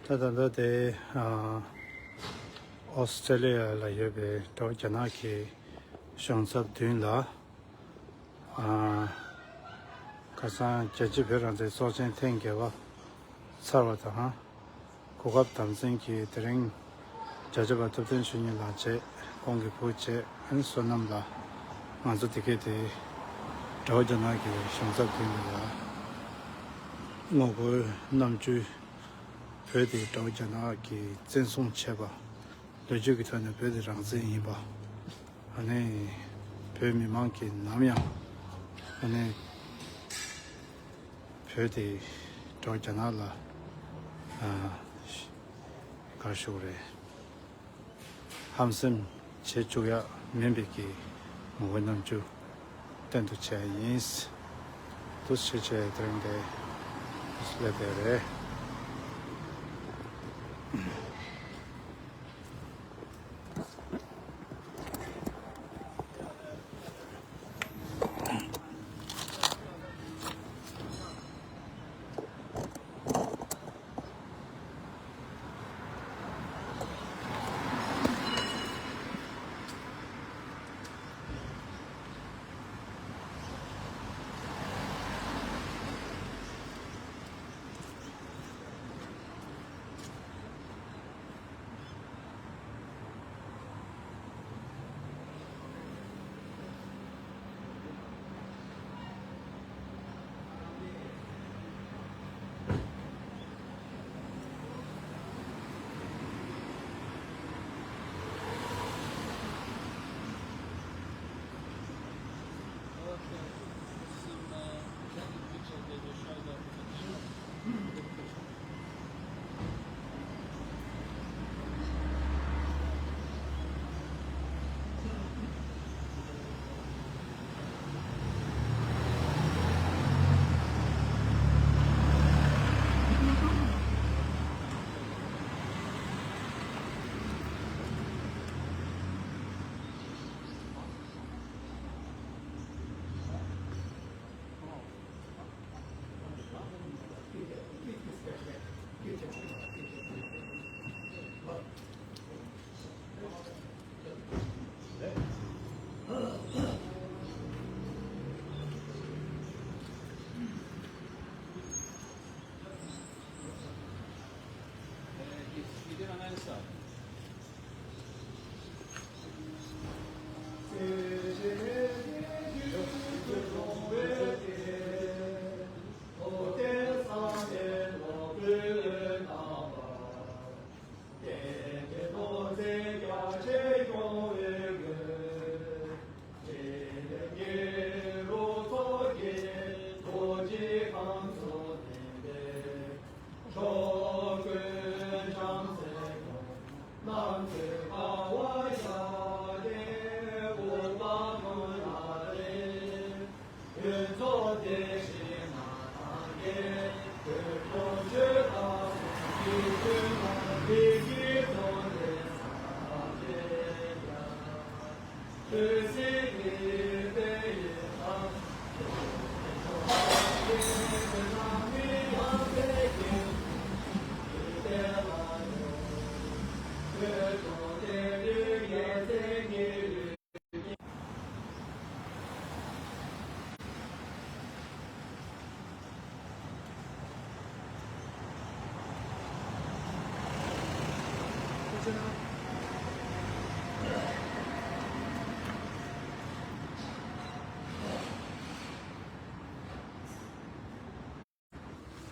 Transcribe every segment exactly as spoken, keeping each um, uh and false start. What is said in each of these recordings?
ད་ད་ལྟ་དེ་ཨ་ཨོ་སི་ཀྲེ་ལི་ཡ་ལ་ཡོད་པའི་དྲ་བ་རྒྱ་ནག་གི་གཞུང་ཚབ་མདུན་ལ། ཨ་ཁ་སང་རྒྱལ་སྤྱིའི་བོད་རང་བཙན་ཚོགས་ཆེན་ཐེངས་བརྒྱད་པ་ཚར་བ་དང་། གོ་སྐབས་དམ་འཛིན་གྱིས་དེ་རིང་རྒྱལ་གཅེས་པ་ཐུབ་བསྟན་ཆོས་ཉིད་ལགས་བཅས་ཁོང་གི་བུ་བཅས་ཨན་བསོད་ནམས་ལགས། ང་ཚོ་དེ་གས་དེ་དྲ་བ་རྒྱ་ནག་གི་གཞུང་ཚབ་མདུན་ལ་ཡ་ངོ་རྒོལ་རྣམ་བཅུ། བོད་དེ་དྲ་བ་རྒྱ་ནག་གིས་བཙན་བཟུང་བྱས་པ། ལོ་རྒྱུས་ཀྱི་ཐོག་ནས་བོད་དེ་རང་བཙན་ཡིན་པ། ཨ་ནི་བོད་མི་མང་གིས་ནམ་ཡང་ཨ་ནི་བོད་དེ་དྲ་བ་རྒྱ་ནག་ལ་ཨ་ག་རེ་ཞུ་དགོས་རེད། ཧམ་སེམས་བྱེད་བཅུག་ཡག་མིན་པའི་གི་ངོ་རྒོལ་རྣམ་བཅུ་སྟོན་དུ་བྱས་ཡིན། དུ་ཆེ་ཆེ་དེ་རིང་དེ་སླེབས་པའི་རེད།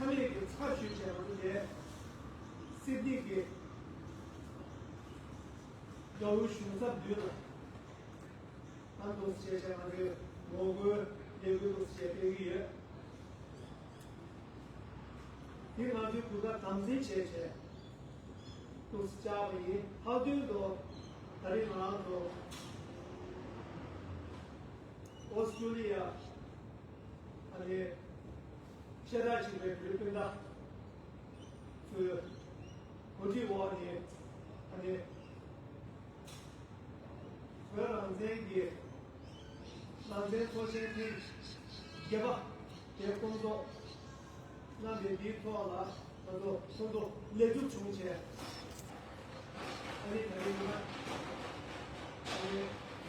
ཚང་མས་ཀྱི་ཚབ་ཞུས་བྱས་ང་ཚོ་དེ་སིད་ནི་གི་རྒྱལ་ཡོངས་གཞུང་ཚབ་མདུན་ལ་ཨ་འདུག་སེ་བྱས་བྱས་ང་ཚོའི་ངོ་རྒོལ་ལས་འགུལ་འདུག་སེ་བྱས་སྤེལ་གྱི་ཡོད། དེ་ང་ཚོའི་གོ་སྐབས་དམ་འཛིན་བྱས་བྱས་འདུག་སེ་བཅར་བ་ཡིན། ལྷག་དོན་དུ་ད་རེས་ང་རང་ཚོ་ཨོ་སི་ཀྲུ་ལི་ཡ་ཨ་ནི་བཤད་གྲྭ་ཆེན་པོའི་བོད་སྤུན་ཟླ་ཚོའི་གོ་སྒྲིག་འོག་ནས་ཨ་ནི་བོད་རང་བཙན་གྱི་རང་བཙན་ཚོགས་ཆེན་ཐེངས་བརྒྱད་པ་དེ་སྐོང་ཚོགས་གནང་བའི་འདིའི་ཐོག་ལ་ ཚོ་ཚོགས་འདུ་ལེགས་གྲུབ་བྱུང་བྱས། ཨ་ནི་ད་རེས་ཡིན་ན་ཨ་ནི་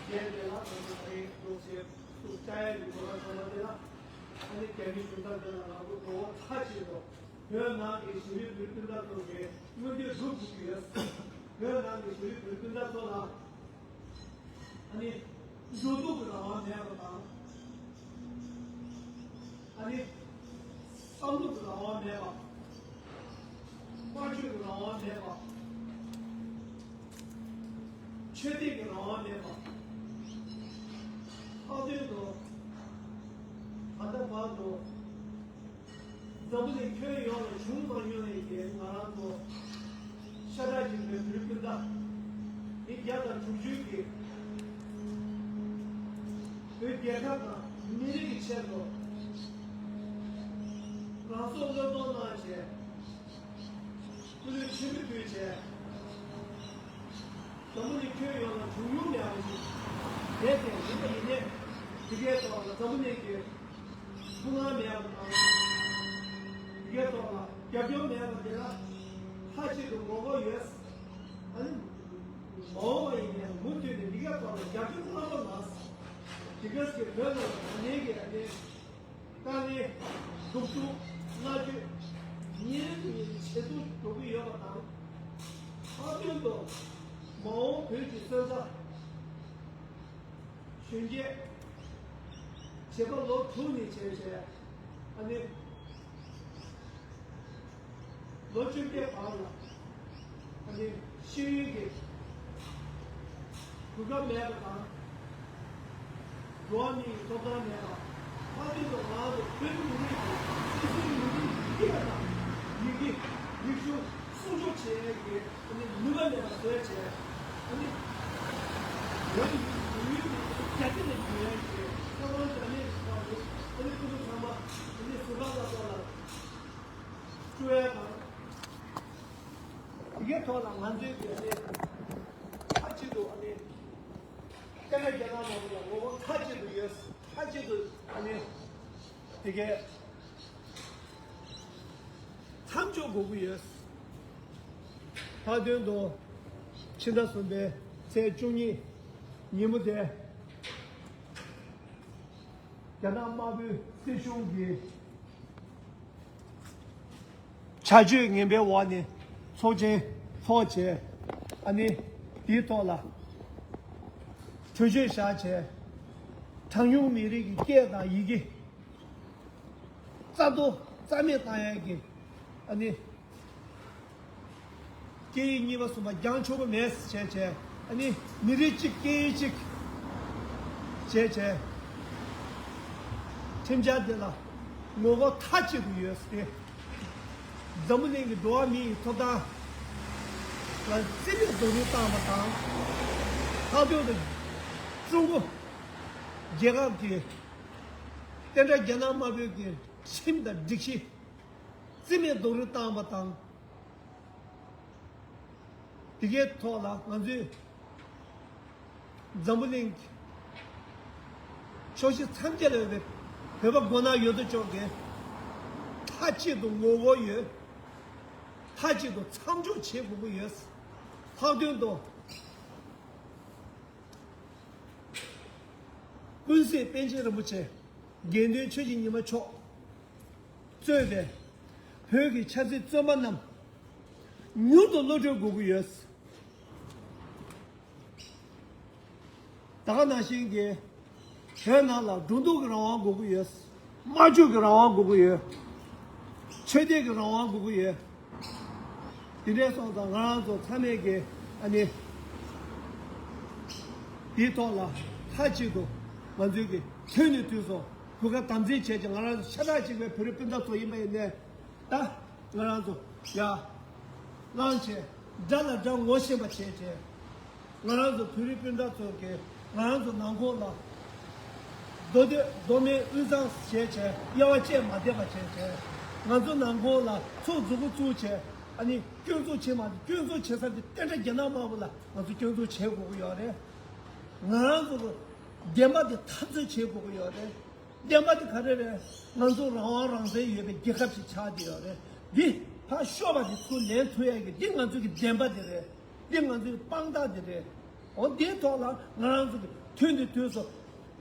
རྒྱན་དེ་ལ་ང་ཚོ་ད་རེས་འདུག་བྱས་འདུག་བཅའ་ཡ་ཡོད་པ་ཚང་མ་དེ་ལ་ཨ་ནི་རྒྱ་མི་གཞུང་ཚབ་དེ་ལ་ང་ཚོ་དགོངས་པ་མཐའ་གཅིག་ཏུ་བོད་ནང་གི་བོད་རིགས་བོད་སྤུན་ཟླ་ཚོ་གི་མངོན་འདོད་སྒྲུབ་དགོས་ཀྱི་ཡོད། བོད་ནང་གི་བོད་རིགས་བོད་སྤུན་ཟླ་ཚོ་ལ། ཨ་ནི་འགྲོ་འདུག་གི་རང་དབང་མེད་པ་དང་། ཨ་ནི་བསམ་བློ་གི་རང་དབང་མེད་པ། སྨྲ་བརྗོད་ཀྱི་རང་དབང་མེད་པ། ཆོས་དད་ཀྱི་རང་དབང་མེད་པ། ལྷག་དོན་དུ་ད་ལྟ་བར་དུ། འཛམ་བུ་གླིང་ཁྱོན་ཡོངས་ལ་བྱུང་མ་མྱོང་བའི་གི་ང་རང་ཚོ་ཤ་ཁྲག་གཅིག་པའི་བོད་སྤུན་ཟླ། མི་བརྒྱ་དང་དྲུག་ཅུ་གི་བོད་རྒྱལ་ཁབ་དང་མི་རིགས་ཀྱི་ཆེད་དུ་རང་སྲོག་བློས་གཏོང་གནང་བྱས། སྐུ་ལུས་མཆོད་འབུལ་ཕུལ་བྱས། འཛམ་བུ་གླིང་ཁྱོན་ཡོངས་ལ་བྱུང་མྱོང་མེད་པ་ཞིག་རེད་དེ། ཡིན་པ་ཡིན་ནའི་དེ་གའི་ཐོག་ལ་འཛམ་བུ་གླིང་གི་ཐུགས་སྣང་མེད་པ་དང་། དེ་གའི་ཐོག་ལ་རྒྱབ་སྐྱོར་མེད་པ་དེ་ལ་མཐའ་གཅིག་ཏུ་ངོ་རྒོལ་ཡོད། ཨ་ནི་མ་འོངས་པ་ཡིན་ནའི་མུ་མཐུད་ནས་དེ་གའི་ཐོག་ལ་རྒྱབ་སྐྱོར་གནང་རོགས་གནང་། དེ་ག་ཟེར་བོད་ལ་ད་ནས་ཀྱི་ཨ་ནི། དཀའ་ངལ། སྡུག་སྦྱོང་། མནར་གཅོད། ཉིན་རེ་ཉིན་རེ་ཇེ་སྡུག་འགྲོ་གི་ཡོད་པ་དང་། ལྷག་དོན་དུ་མ་འོངས་བོད་ཀྱི་སོན་རྩ་གཞོན་སྐྱེས་བྱིས་པ་ལོ་དྲུག་ནས་བྱས་བྱས་ཨ་ནི། ལོ་བཅོ་བརྒྱད་བར་ལ་ཨ་ནི་ཤེས་ཡོན་གྱི་གོ་སྐབས་མེད་པ་དང་། འགྲོ་བ་མིའི་ཐོབ་ཐང་མེད་པ། ལྷག་དོན་དུ་ང་ཚོ་བོད་མི་རིགས་ཀྱི་སོ་སོའི་མི་རིགས་ཀྱི་སྐད་དང་ཡི་གེ། རིག་གཞུང་སྲུང་སྐྱོབ་བྱེད་ཡས་ཀྱི་ཨ་ནི་ནུས་པ་མེད་པ་བཟོས་བྱས། ཨ་ནི་བོད་ཡིག་ཡིག་ཡུལ་གྱི་རྒྱ་སྐྱེད་ལ་འགྱུར་ཡས་ཀྱི་ས་ཁོངས་འདྲ་མིན་གྱི་ཐོག་ནས་ཨ་ནི་སྐུ་ཚབ་ཚང་མ་ཨ་ནི་ཟུར་ཁང་ལ་སོགས་ལ། སྤྲོད་ཡ་དང་། དེ་གའི་ཐོག་ལ་ང་ཚོའི་གི་ཨ་ནི་མཐའ་གཅིག་ཏུ་ཨ་ནི་བསྟན་པ་རྒྱ་ནག་མ་འོངས་པ་ལ་ངོ་རྒོལ་མཐའ་གཅིག་ཏུ་ཡོད། མཐའ་གཅིག་ཏུ་ཨ་ནི་དེ་གའི་མཚམས་འཇོག་དགོས་ཀྱི་ཡོད། མཐའ་དོན་དུ་ཕྱི་ཟླ་གསུམ་པའི་ཚེས་བཅུ་གཉིས་ཉིན་མོ་དེ། རྒྱ་ནག་དམར་པོའི་སྲིད་གཞུང་གི་བྱ་སྤྱོད་ངན་པའི་འོག་ནས་ཚོགས་ཆེན་འཚོགས་བྱས། ཨ་ནི་དེའི་ཐོག་ལ་གྲོས་ཆོད་བཞག་བྱས། གྲངས་ཉུང་མི་རིགས་ཀྱི་སྐད་དང་ཡི་གེ་རྩ་གཏོར་རྩ་མེད་བཏང་ཡག་གི་ཨ་ནི། སྐད་ཡིག་གཉིས་པ་གསུམ་པ་རྒྱག་ཆོག་གི་མེད་ཟེར་བྱས་བྱས། ཨ་ནི་མི་རིགས་གཅིག་སྐད་ཡིག་གཅིག་བྱས་བྱས། ཁྲིམས་འཆར་དེ་ལ་ངོ་རྒོལ་མཐའ་གཅིག་ཏུ་ཡོད་ཟེར། འཛམ་བུ་གླིང་གི་འགྲོ་བ་མི་ཡི་ཐོབ་ཐང་ལ་རྩིས་མེད་རྡོག་རོལ་བཏང་བ་དང་། ལྷག་དོན་དུ་ཀྲུང་གོ་རྒྱལ་ཁབ་ཀྱི་བསྟན་དགྲ་རྒྱ་ནག་དམར་པོའི་གི་ཁྲིམས་དང་སྒྲིག་གཞི་རྩིས་མེད་རྡོག་རོལ་བཏང་བ་དང་། དེ་གའི་ཐོག་ལ་ང་ཚོས་འཛམ་བུ་གླིང་ཕྱོགས་བཞི་མཚམས་བརྒྱད་ལ་ཡོད་པའི་བོད་པ་མགོ་ནག་ཡོད་དོ་ཅོག་གིས་མཐའ་གཅིག་ཏུ་ངོ་རྒོལ་ཡོད། མཐའ་གཅིག་ཏུ་མཚམས་འཇོག་བྱེད་དགོས་ཀྱི་ཡོད། ལྷག་དོན་དུ་ཀུན་གཟིགས་པཎ་ཆེན་རིན་པོ་ཆེ་དགེ་འདུན་ཆོས་ཀྱི་ཉི་མ་མཆོག་གཙོས་པའི་བོད་ཀྱི་ཆབ་སྲིད་བཙོན་པ་རྣམས་མྱུར་དུ་གློད་གྲོལ་དགོས་ཀྱི་ཡོད། ད་ག་ནང་བཞིན་གྱི་བོད་ནང་ལ་འགྲོ་འདུག་གི་རང་དབང་དགོས་ཀྱི་ཡོད། སྨྲ་བརྗོད་ཀྱི་རང་དབང་དགོས་ཀྱི་ཡོད། ཆོས་དད་ཀྱི་རང་དབང་དགོས་ཀྱི་ཡོད། དེ་འདྲའི་སོང་ཙང་ང་རང་ཚོ་ཚང་མས་ཀྱི་ཨ་ནི་དེའི་ཐོག་ལ་མཐའ་གཅིག་ཏུ་ང་ཚོས་ཀྱི་དུས་ནས་དུས་སུ་གོ་སྐབས་དམ་འཛིན་བྱས་ཀྱི་ང་རང་ཚོ་ཤ་ཁྲག་གཅིག་པའི་བོད་རིགས་སྤུན་ཟླ་ཚོ་ཡིན་པ་ཡིན་ནའི། ད་ང་རང་ཚོ་ཡ་བླངས་བྱས་དགྲ་ལ་དགྲ་ངོ་ཤེས་པ་བྱས་བྱས། ང་རང་ཚོ་བོད་རིགས་སྤུན་ཟླ་ཚོ་གིས་ང་རང་ཚོ་ནང་ཁོངས་ལ་མདོ་སྟོད་མདོ་སྨད་དབུས་གཙང་བྱས་བྱས་དབྱེ་བ་བཅད་མ་བསྡད་པ་བྱས་བྱས། ང་ཚོ་ནང་ཁོངས་ལ་ཚོགས་མཛུབ་གུ་བཙུགས་བྱས་ཨ་ནི་སྐྱོན་འཛུགས་བྱེད་མ་སྐྱོན་འཛུགས་བྱེད་ས་དེ་བསྟན་དགྲ་རྒྱ་ནག་དམར་པོ་ལ་ང་ཚོ་སྐྱོན་འཛུགས་བྱེད་དགོས་ཀྱི་ཡོད་རེད། ང་རང་ཚོ་གི་བདེན་པ་དེ་འཐབ་རྩོད་བྱེད་དགོས་ཀྱི་ཡོད་རེད། བདེན་པ་དེ་ག་རེ་རེད། ང་ཚོ་རང་དབང་རང་བཙན་ཡོད་པའི་རྒྱལ་ཁབ་ཅིག་ཆགས་བསྡད་ཡོད་རེད། འདི་ ད་ཤོར་བ་དེ་ཚུར་ལེན་ཐུབ་ཡ་གི་འདི་ང་ཚོ་གི་བདེན་པ་དེ་རེད། འདི་ང་ཚོའི་དཔང་རྟགས་དེ་རེད། འོ་འདིའི་ཐོག་ལ་ང་རང་ཚོ་གི་དུས་འདི་དུས་སུ་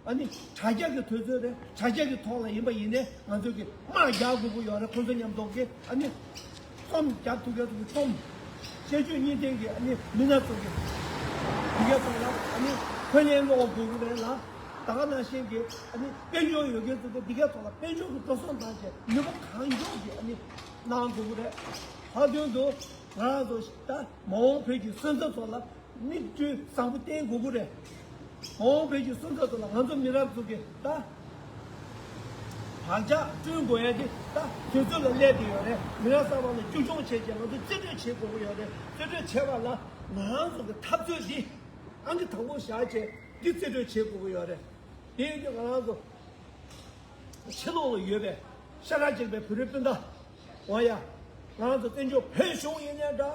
ཨ་ནི་དྲ་རྒྱ་གི་དུས་ཚོད་རེད། དྲ་རྒྱ་གི་ཐོག་ལ་ཡིན་པ་ཡིན་ནའི་ང་ཚོ་གི་དམག་རྒྱག་དགོས་ཀྱི་ཡོད་རེད། ཁོང་ཚོ་མཉམ་དུ་གི་ཨ་ནི་རྩོམ་རྒྱག་ཐུབ་མཁན་ཚོ་གི་རྩོམ། ཤེས་ཡོན་གཉིས་ལྡན་གི་ཨ་ནི་མི་སྣ་ཚོ་གི་འདི་གའི་ཐོག་ལ་ཨ་ནི་འཁོན་ལན་སློག་དགོས་ཀྱི་རེད་ལ། ད་ག་ནང་བཞིན་གྱི་ཨ་ནི་དཔལ་འབྱོར་ཡོད་མཁན་ཚོ་གི་འདི་གའི་ཐོག་ལ་དཔལ་འབྱོར་གྱི་འགྲོ་སོང་བཏང་བྱས་ནུས་པ་གང་ལྕོགས་ཀྱི་ཨ་ནི་གནང་དགོས་ཀྱི་རེད། ལྷག་དོན་དུ་ང་རང་ཚོ་ད་མ་འོངས་བོད་ཀྱི་སོན་རྩ་ཚོ་ལ་མིག་ལྟོས་བཟང་པོ་བསྟན་དགོས་ཀྱི་རེད། མ་འོངས་བོད་ཀྱི་སོན་རྩ་ཚོ་ལ་ང་ཚོ་མི་རབས་ཚོ་གི་ད་བག་ཆགས་བསྐྲུན་དགོས་ཡ་དེ་ད་དུས་ཚོད་ལ་སླེབས་བསྡད་ཡོད་རེད། མི་རབས་གསར་པ་ལ་བཅོས་སྐྱོང་བྱས་རྗེས་ང་ཚོ་རྩིས་སྤྲོད་བྱེད་དགོས་ཀྱི་ཡོད་རེད། རྩིས་སྤྲོད་བྱས་པ་ལ་ང་རང་ཚོ་གི་འཐབ་རྩོད་འདི་ཨང་ཀི་དང་པོ་བཞག་བྱས་འདི་རྩིས་སྤྲོད་བྱེད་དགོས་ཀྱི་ཡོད་རེད། དེ་ཡིན་དུས་ང་རང་ཚོ་ཕྱི་ལོགས་ལ་ཡོད་པའི་ཤ་ཁྲག་གཅིག་པའི་བོད་རིགས་སྤུན་ཟླ། འོ་ཡ། ང་རང་ཚོ་བཙན་བྱོལ་བོད་གཞུང་ཡིན་ནའི་འདྲ།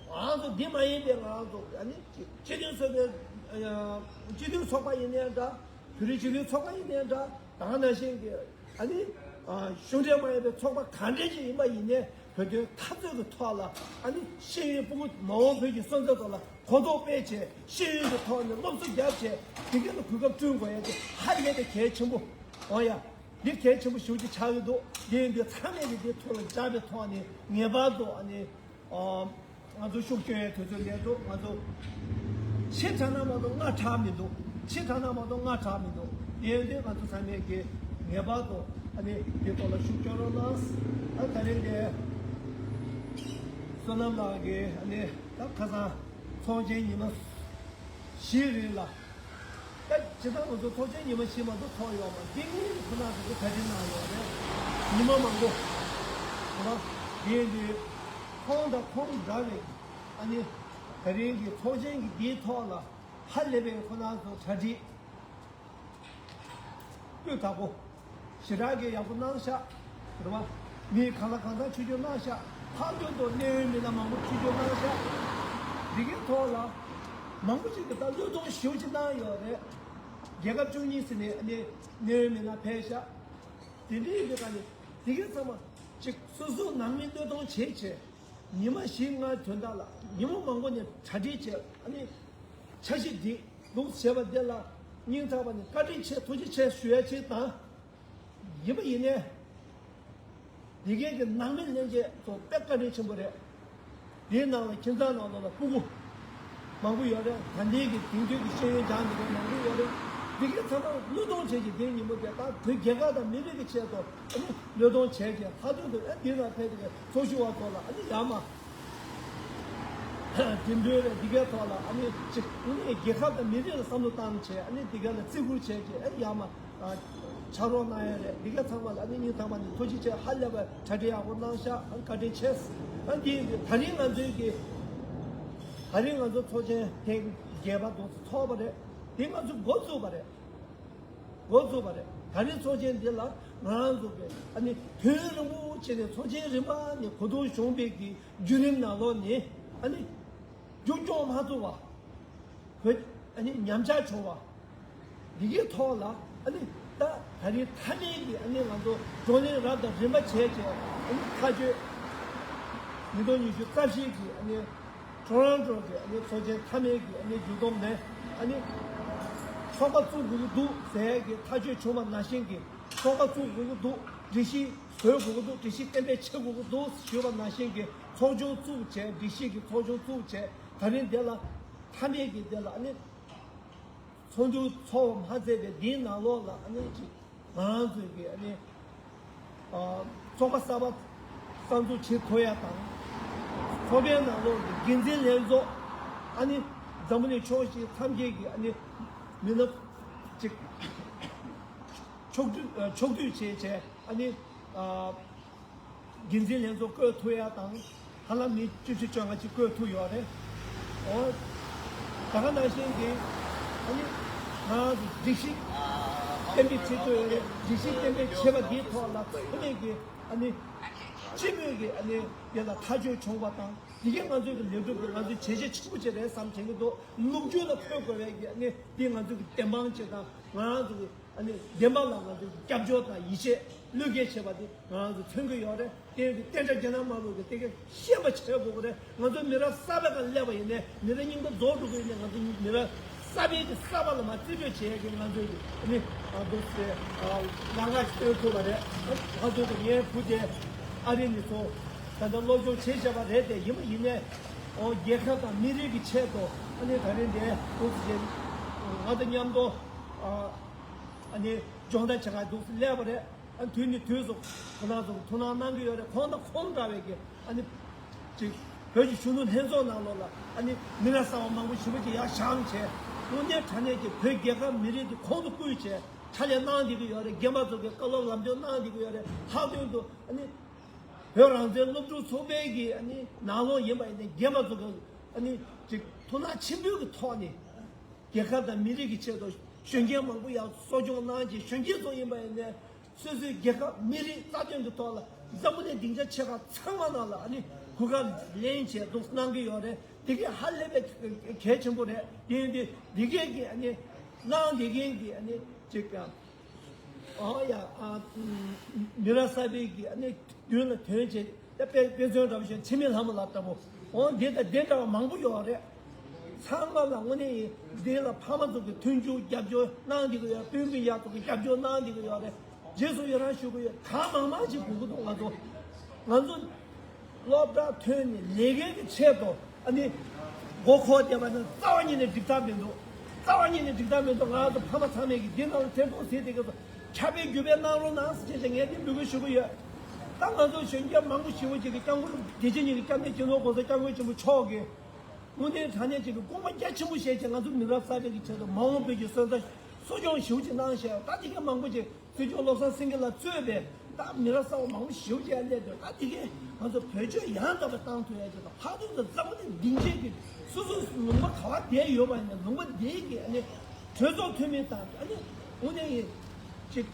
ང་རང་ཚོ་འདི་མ་ཡིན་པའི་ང་རང་ཚོ་ཨ་ནི་སྤྱི་སྤྱི་མཐུན་ཚོགས་པའི་སྤྱི་མཐུན་ཚོགས་པ་ཡིན་ནའི་འདྲ། བོད་རིགས་སྤྱི་མཐུན་ཚོགས་པ་ཡིན་ནའི་འདྲ། ད་ག་ནང་བཞིན་གྱི་ཨ་ནི་གཞུང་འབྲེལ་མ་ཡིན་པའི་ཚོགས་པ་གང་འདྲ་ཞིག་ཡིན་པ་ཡིན་ནའི་བོད་དོན་འཐབ་རྩོད་ཀྱི་ཐོག་ལ་ཨ་ནི་ཤེས་ཡོན་ཕྲུ་གུ་མ་འོངས་བོད་ཀྱི་སོན་རྩ་ཐོག་ལ་གོ་རྟོགས་སྤེལ་བྱས། ཤེས་ཡོན་གྱི་ཐོག་ནས་སློབ་གསོ་བརྒྱབ་བྱས་དེ་ག་ལ་གོ་སྐབས་བསྐྲུན་དགོས་ཡ་དེ་ཧ་ལས་པའི་གལ་ཆེན་པོ། འོ་ཡ། འདི་གལ་ཆེན་པོ་ཞེ་པོ་ཅིག་ཆགས་ཀྱི་འདུག་འདི་འདི་ཚང་མས་ཀྱི་འདི་ཐུགས་ལ་འཇགས་པའི་ཐོག་ནས་ངེས་པར་དུ་ཨ་ནི་ཨ་ང་ཚོ་ཤུགས་སྐྱོན་ཡའི་དུས་ཚོད་སླེབས་འདུག་ང་ཚོ་ཕྱི་དྲགས་ན་མ་གཏོགས་སྔ་དྲགས་མི་འདུག་ཕྱི་དྲགས་ན་མ་གཏོགས་སྔ་དྲགས་མི་འདུག་དེ་ཡིན་དུས་ང་ཚོ་ཚང་མས་ཀྱི་ངེས་པར་དུ་ཨ་ནི་འདི་ཐོག་ལ་ཤུགས་སྐྱོན་རོགས་གནང་། ཨ་ད་རིང་འདི་བསོད་ནམས་ལགས་ཀྱིས་ཨ་ནི་ད་ཁ་སང་ཚོགས་ཆེན་ཉི་མ་བཞིའི་རིང་ལ། ད་ཇི་ལྟར་ང་ཚོ་ཚོགས་ཆེན་ཉི་མ་བཞི་མ་གཏོགས་ཚོགས་ཡོད་མ་རེད། འདི་གཉིས་ཁོ་ན་ཚོ་གྲ་སྒྲིག་གནང་ཡོད་རེད། ཉི་མ་མང་པོ། ཧོ། དེ་ཡིན་དུས་ཁོང་དང་ཁོང་འདྲ་བའི་ཨ་ནི་ད་རིང་གི་ཚོགས་ཆེན་གྱི་འདིའི་ཐོག་ལ་ཧ་ལས་པའི་ཁོ་ན་ཚོ་གྲ་སྒྲིག་སྤུས་དག་པོ། ཞེ་དྲག་གི་ཡག་པོ་གནང་ཤག་རེད་བ། མི་གང་ལ་གང་འཚམ་ཆིབས་བསྒྱུར་གནང་ཤག་ལྷག་དོན་དུ་གནད་ཡོད་མི་སྣ་མང་པོ་ཆིབས་བསྒྱུར་གནང་ཤག་འདི་གའི་ཐོག་ལ་མང་པོ་ཞིག་གིས་ད་བློས་གཏོང་ཞེ་པོ་ཅིག་གནང་ཡོད་རེད། རྒྱལ་ཁབ་བཅུ་གཉིས་ཟིན་ནས་ནས་གནད་ཡོད་མི་སྣ་ཕེབས་ཤག་དེ་འདྲའི་ཡིན་པའི་སྒང་ནས་དེ་གའི་ཚང་མ་ཅིག་སོ་སོ་ནང་མི་བློས་གཏོང་བྱེད་བྱེད། ཉི་མ་བཞི་ལྔ་དོན་དག་ལ་ཉིན་མོ་མང་པོ་ནས་གྲ་སྒྲིག་བྱས། ཨ་ནི་འཆར་གཞི་འདི་ལུགས་བྱས་པ་འདི་ལ་སྙིང་ཐག་པ་ནས་བཀའ་དྲིན་ཆེ་ཐུགས་རྗེ་ཆེ་ཞུ་ཡ་ཅིག་དང་། ཡིན་པ་ཡིན་ནའི་འདི་གའི་གི་ནང་མི་ལྷན་རྒྱས་ཚོ་དཔེ་བཀའ་དྲིན་ཆེན་པོ་རེད། འདིའི་ནང་ལ་ཁྱིམ་ཚང་ནང་ལོགས་ལ་སྤུ་གུ་མང་པོ་ཡོད་རེད། ད་ལྟའི་གི་དེང་དུས་ཀྱི་ཤེས་ཡོན་སྦྱང་འདི་གའི་མང་པོ་ཡོད་རེད། འདི་གའི་ཚང་མ་བློས་གཏོང་བྱས་ཀྱི་འདིའི་ཉིན་མོ་དེ་ད་བོད་རྒྱལ་ཁབ་དང་མི་རིགས་ཀྱི་ཆེད་དུ་ཨ་ནི་བློས་གཏོང་བྱས་ཀྱི་ལྷག་དོན་དུ་ཨ་འདི་ལ་ཕེབས་ཀྱི་ཚོགས་ཞུགས་པ་ཚོ་ལ་ཨ་ནི་ཡར་མར་འགྲེམས་སྟོན་རེད། འདི་གའི་ཐོག་ལ་ཨ་ནི་ཅིག་ཨ་ནི་རྒྱལ་ཁབ་དང་མི་རིགས་ལ་བསམ་བློ་བཏང་བྱས། ཨ་ནི་འདི་ག་ལ་བརྩི་བཀུར་བྱས་ཀྱི་ཨ་ནི་ཡར་མར་ཕྱག་རོགས་གནང་ཡ་རེད། འདི་ག་ཚང་མ་ལ་ཨ་ནི་སྙིང་ཐག་པ་ནས་ཐུགས་རྗེ་ཆེ། ཧ་ལས་པ་གྲ་སྒྲིག་ཡག་པོ་གནང་ཤག་ཨ་བཀའ་དྲིན་ཆེ། ཨ་འདི་ད་རིང་ང་ཚོའི་གི་ད་རིང་ང་ཚོ་ཚོགས་ཆེན་ཐེངས་བརྒྱད་པ་དུ་ཚོགས་པ་རེད། འདི་ང་ཚོ་འགོ་བཙུགས་པ་རེད། འགོ་བཙུགས་པ་རེད། ད་རིང་ཚོགས་ཆེན་འདི་ལ་ང་རང་ཚོ་གི་ཨ་ནི་དུས་ཡུན་རིང་པོ་བྱས་ནས་ཚོགས་ཆེན་རིམ་པ་ནས་གོ་བསྡུར་བྱུང་བའི་གི་བརྒྱུད་རིམ་ནང་ལོགས་ནས་ཨ་ནི་མཇུག་སྐྱོང་མ་ཐུབ་པ། བོད་ཨ་ནི་ཉམས་ཆག་བྱུང་བ། འདི་གའི་ཐོག་ལ་ཨ་ནི་ད་ད་རིང་མཐའ་མའི་གི་ཨ་ནི་ང་ཚོ་བགྲོ་གླེང་རབ་དང་རིམ་པ་བྱས་བྱས་ཨ་ནི་ཐག་གཅོད། ཉིས་སྟོང་ཉི་ཤུ་རྩ་བཞི་གི་ཨ་ནི་ཊོ་རོན་ཊོ་གི་ཨ་ནི་ཚོགས་ཆེན་མཐའ་མའི་གི་ཨ་ནི་མཇུག་སྡོམ་ནས་ཨ་ནི་ཚོགས་པ་བཙུགས་དགོས་ཀྱི་འདུག་ཟེར་གི་ཐག་གཅོད་བྱུང་བ་ནང་བཞིན་གི་ཚོགས་པ་བཙུགས་དགོས་ཀྱི་འདུག་སྒྲིག་གཞི་བཟོ་དགོས་ཀྱི་འདུག་སྒྲིག་གཞི་གཏན་འབེབས་བྱེད་དགོས་ཀྱི་འདུག་ཞུས་པ་ནང་བཞིན་གི་ཚོགས་ཆུང་བཙུགས་བྱས། སྒྲིག་གཞི་གི་ཚོགས་ཆུང་བཙུགས་བྱས། ད་རིང་འདི་ལ་མཐའ་མའི་གི་འདི་ལ་ཨ་ནི་ཚོགས་འདུ་ཚོགས་པ་མ་ཚད་པའི་འདིའི་ནང་ལོགས་ལ་ཨ་ནི་ཅིག་ང་རང་ཚོའི་གི་ཨ་ནི་ཨ་ཚོགས་པ་གསར་པ་གསར་འཛུགས་བྱེད་ཐུབ་ཡ་དང་། ཚོགས་པའི་ནང་ལོགས་ཀྱི་འགན་འཛིན་ལྷན་ཚོགས་ཨ་ནི་འཛམ་བུ་གླིང་ཕྱོགས་བཞི་མཚམས་བརྒྱད་ཀྱི་ཨ་ནི་མི་སྣ་ཅིག་ཕྱོགས་བསྡུས་ཨ་ཕྱོགས་བསྡུས་བྱས་བྱས་ཨ་ནི་ཨ་འགན་འཛིན་ལྷན་ཚོགས་བསྐོས་ཐུབ་ཡ་དང་། ཧ་ལམ་མི་བཅུ་བཞི་བཅོ་ལྔ་ཅིག་བསྐོས་ཐུབ་ཡོད་རེད། འོ། ད་ག་ནང་བཞིན་གྱི་ཨ་ནི་ང་རང་ཚོ་སྒྲིག་གཞི་གཏན་འབེབས་བྱེད་ཐུབ་ཡོད་རེད། སྒྲིག་གཞི་གཏན་འབེབས་བྱས་པ་འདིའི་ཐོག་ལ་ཚང་མས་ཀྱི་ཨ་ནི་སྤྱི་མོས་ཀྱི་ཨ་ནི་དེ་ལ་ཐག་གཅོད་བྱུང་བ་དང་། འདི་གའི་ང་ཚོའི་གི་ལས་སྒྲུབ་ཀྱི་ང་ཚོའི་བྱས་རྗེས་ཆེན་པོ་ཅིག་རེད་བསམ་དྲན་གྱི་འདུག་ལོ་རྒྱུས་ལ་ཐོན་དགོས་པའི་གི་ཨ་ནི་འདི་ང་ཚོའི་གི་བདེན་དཔང་ཅིག་དང་། ང་རང་ཚོ་གི་ཨ་ནི་བདེན་པ་ལ་ང་ཚོ་སྐྱབས་བཅོལ་དང་ཡིད་ཆེས་ བློས་འགེལ་བྱས་པ་དེ་ང་རང་ཚོ་མཚོན་གྱི་ཡོད་རེད། དེ་ཡིན་དུས་བསྟན་དགྲ་རྒྱ་ནག་དམར་པོ་གི་དེ་ག་ཤེས་པ་བྱེད་དགོས་ཀྱི་རེད། ང་ཚོ་མི་རབས་གསར་པའི་སྒང་སླེབས་པ་ཡིན་ནའི་མི་རབས་རྙིང་པ་རྫོགས་འགྲོ་གི་ཡིན་ནའི་ང་ཚོ་མི་རབས་གསར་པའི་གི་གསར་པ་ལ་མ་རྩིས་སྤྲོད་བྱེད་ཡས་ཀྱི་ང་ཚོའི་གི་ཨ་ནི་ཨ་འདུག་སེ་ཨ་ལམ་ཁ་ཞིག་སྟོན་ཐུབ་པ་རེད། ང་ཚོ་གི་ངའི་བུ་དེ་ཨ་རི་ནས་ཚོ་ད་ལྟ་སློབ་སྦྱོང་བྱེད་བཞག་པ་རེད་དེ། ཡིན་པ་ཡིན་ནའི་ཨོ་རྒྱལ་ཁབ་དང་མི་རིགས་ཀྱི་ཆེད་དུ་ཨ་ནི་ད་རིང་འདི་འདུག་སེ་ང་དང་མཉམ་དུ་ཨ་ཨ་ནི་སྦྱོང་བརྡར་བྱེད་གར་འདུག་སེ་སླེབས་པ་རེད། ཨ་དུས་ནས་དུས་སུ་ཁོ་རང་ཚོ་ཐུགས་སྣང་གནང་གི་ཡོད་རེད། ཁོང་དང་ཁོང་འདྲ་བའི་གི་ཨ་ནི་ཅིག་བོད་ཀྱི་གཞོན་ནུ་ལྷན་ཚོགས་ནང་ལོགས་ལ་ཨ་ནི་མི་སྣ་གསར་བ་མང་པོ་ཞེ་པོ་ཅིག་ཡར་བཞེངས་བྱས། དངོས་གནས་དྲང་གནས་ཀྱི་བོད་རྒྱལ་ཁབ་མི་རིགས་ཀྱི་ཁོང་དུ་བཀུར་བྱས་ཕྱག་ལས་གནང་བསྡད་ཀྱི་ཡོད་རེད། རྒན་པ་ཚོ་གི་བཀའ་སློབ་ལམ་སྟོན་གནང་བསྡད་ཀྱི་ཡོད་རེད། ལྷག་དོན་དུ་ཨ་ནི་བོད་རང་བཙན་སློབ་ཕྲུག་ཚོགས་པའི་གི་ཨ་ནི་ནང་ལོགས་ཡིན་པ་ཡིན་ནའི་རྒན་པ་ཚོ་གི་ཨ་ནི་ཅིག་ཐུགས་སྣང་ཆེན་པོའི་གི་ཐོག་ནས། རྒྱལ་ཁབ་དང་མི་རིགས་ཀྱི་ཆེད་དུ་གཞོན་སྐྱེས་མང་པོ་ཡར་གསོ་སྐྱོང་གནང་རྗེས། གཞོན་སྐྱེས་ཚོ་ཡིན་པ་ཡིན་ནའི་སོ་སོའི་རྒྱལ་ཁབ་མི་རིགས་རྩ་དོན་གྱི་ཐོག་ལ་འཛམ་བུ་གླིང་སྡིངས་ཆ་ཆེ་ཁག་ཚང་མ་ནང་ལ་ཨ་ནི་གོ་སྐབས་ལེན་བྱས་འདུག་གནང་གི་ཡོད་རེད། དེ་གས་ཧ་ལས་པའི་གལ་ཆེན་པོ་རེད། དེ་ཡིན་དུས་དེ་གས་ཀྱི་ཨ་ནི་གནང་བསྡད་མཁན་གྱི་ཨ་ནི་ཅིག་ཨ་ཡ་ཨ་མི་རབས་གསར་པའི་གི་ཨ་ནི་མདུན་ལ་ཐོན་བྱས། ད་དཔེ་དཔེ་མཚོན་འདྲ་པོ་བཤད་འཆི་མེད་ལྷ་མོ་ལགས་ལྟ་བུ། འོ་འདི་དང་འདི་འདྲ་བ་མང་པོ་ཡོད་རེད། ཚང་མ་ལ་དངོས་གནས་ཡིན་འདི་ལ་ཕ་མ་ཚོ་གི་མཐུན་འགྱུར་རྒྱབ་སྐྱོར་གནང་བསྡད་ཀྱི་ཡོད། སྤུན་ཀྱི་ཡག་ཚོ་གི་རྒྱབ་སྐྱོར་གནང་བསྡད་ཀྱི་ཡོད་རེད། རྗེས་སུ་ཡི་རང་ཞུ་གི་ཡོད། གང་མང་མང་ཞིག་དགོས་ཀྱི་འདུག་ང་ཚོ་ང་ཚོ་སློབ་གྲྭ་ཐོན་ནས་ལས་འགན་གྱི་ཆེད་དུ་ཨ་ནི་མགོ་འཁོར་བསྡད་པ་ནི་རྩ་བ་ཉིད་ནས་འགྲིག་ཐབས་མི་འདུག་རྩ་བ་ཉིད་ནས་འགྲིག་ཐབས་མི་འདུག་ང་ཚོ་ཕ་མ་ཚང་མས་ཀྱི་འདི་ནང་ལ་ཐེ་གཏོགས་བྱེད་བསྡད་ཀྱི་འདུག་ཁྱབ་སྤེལ་རྒྱུ་སྤེལ་གནང་རོགས་གནང་ཟེར་བྱས་ངས་འདི་འབོད་སྐུལ་ཞུ་གི་ཡོད། ད་ང་ཚོ་གཞོན་སྐྱེས་མང་པོ་ཞེ་པོ་ཅིག་གིས་སྐྱབས་མགོན་རིན་པོ་ཆེ་ཉིད་ཀྱི་སྐྱབས་གནས་སྦྱིན་བདག་གོང་ས་སྐྱབས་མགོན་ཆེན་པོ་མཆོག་གིས་དངོས་གནས་དྲང་གནས་ཅིག་གི་དགོངས་པ་རྒྱ་ཆེན་པོ་བཞེས་བྱས་ང་ཚོ་མི་རབས་གསར་པའི་གི་ཆེད་དུ་མ་འོངས་བོད་ཀྱི་སོན་རྩ་གསོ་སྐྱོང་ཞེ་པོ་ཅིག་གནང་བཞག་ད་དེ་གའི་མང་པོ་ཅིག་སྲིད་སྐྱོང་བློ་བཟང་སེང་གེ་ལགས་གཙོས་པའི་ད་མི་རབས་གསར་པ་མང་པོ་ཞེ་པོ་ཅིག་ཡར་སླེབས་འདུག་ད་དེ་གའི་ང་ཚོ་བེད་སྤྱོད་ཡང་དག་པ་བཏང་ཐུབ་ཡ་ཅིག་དང་། ལྷག་དོན་དུ་འཛམ་བུ་གླིང་སྡིངས་ཆའི་གི་སོ་སོའི་ལུང་པ་ག་བ་བསྡད་ཡོད་པ་ཡིན་ན་ལུང་པ་དེའི་གི་ཨ་ནི་གྲོས་ཚོགས་འཐུས་མི་དང་ཨ་ནི་དངོས་གནས་ཡིན་ཅིག་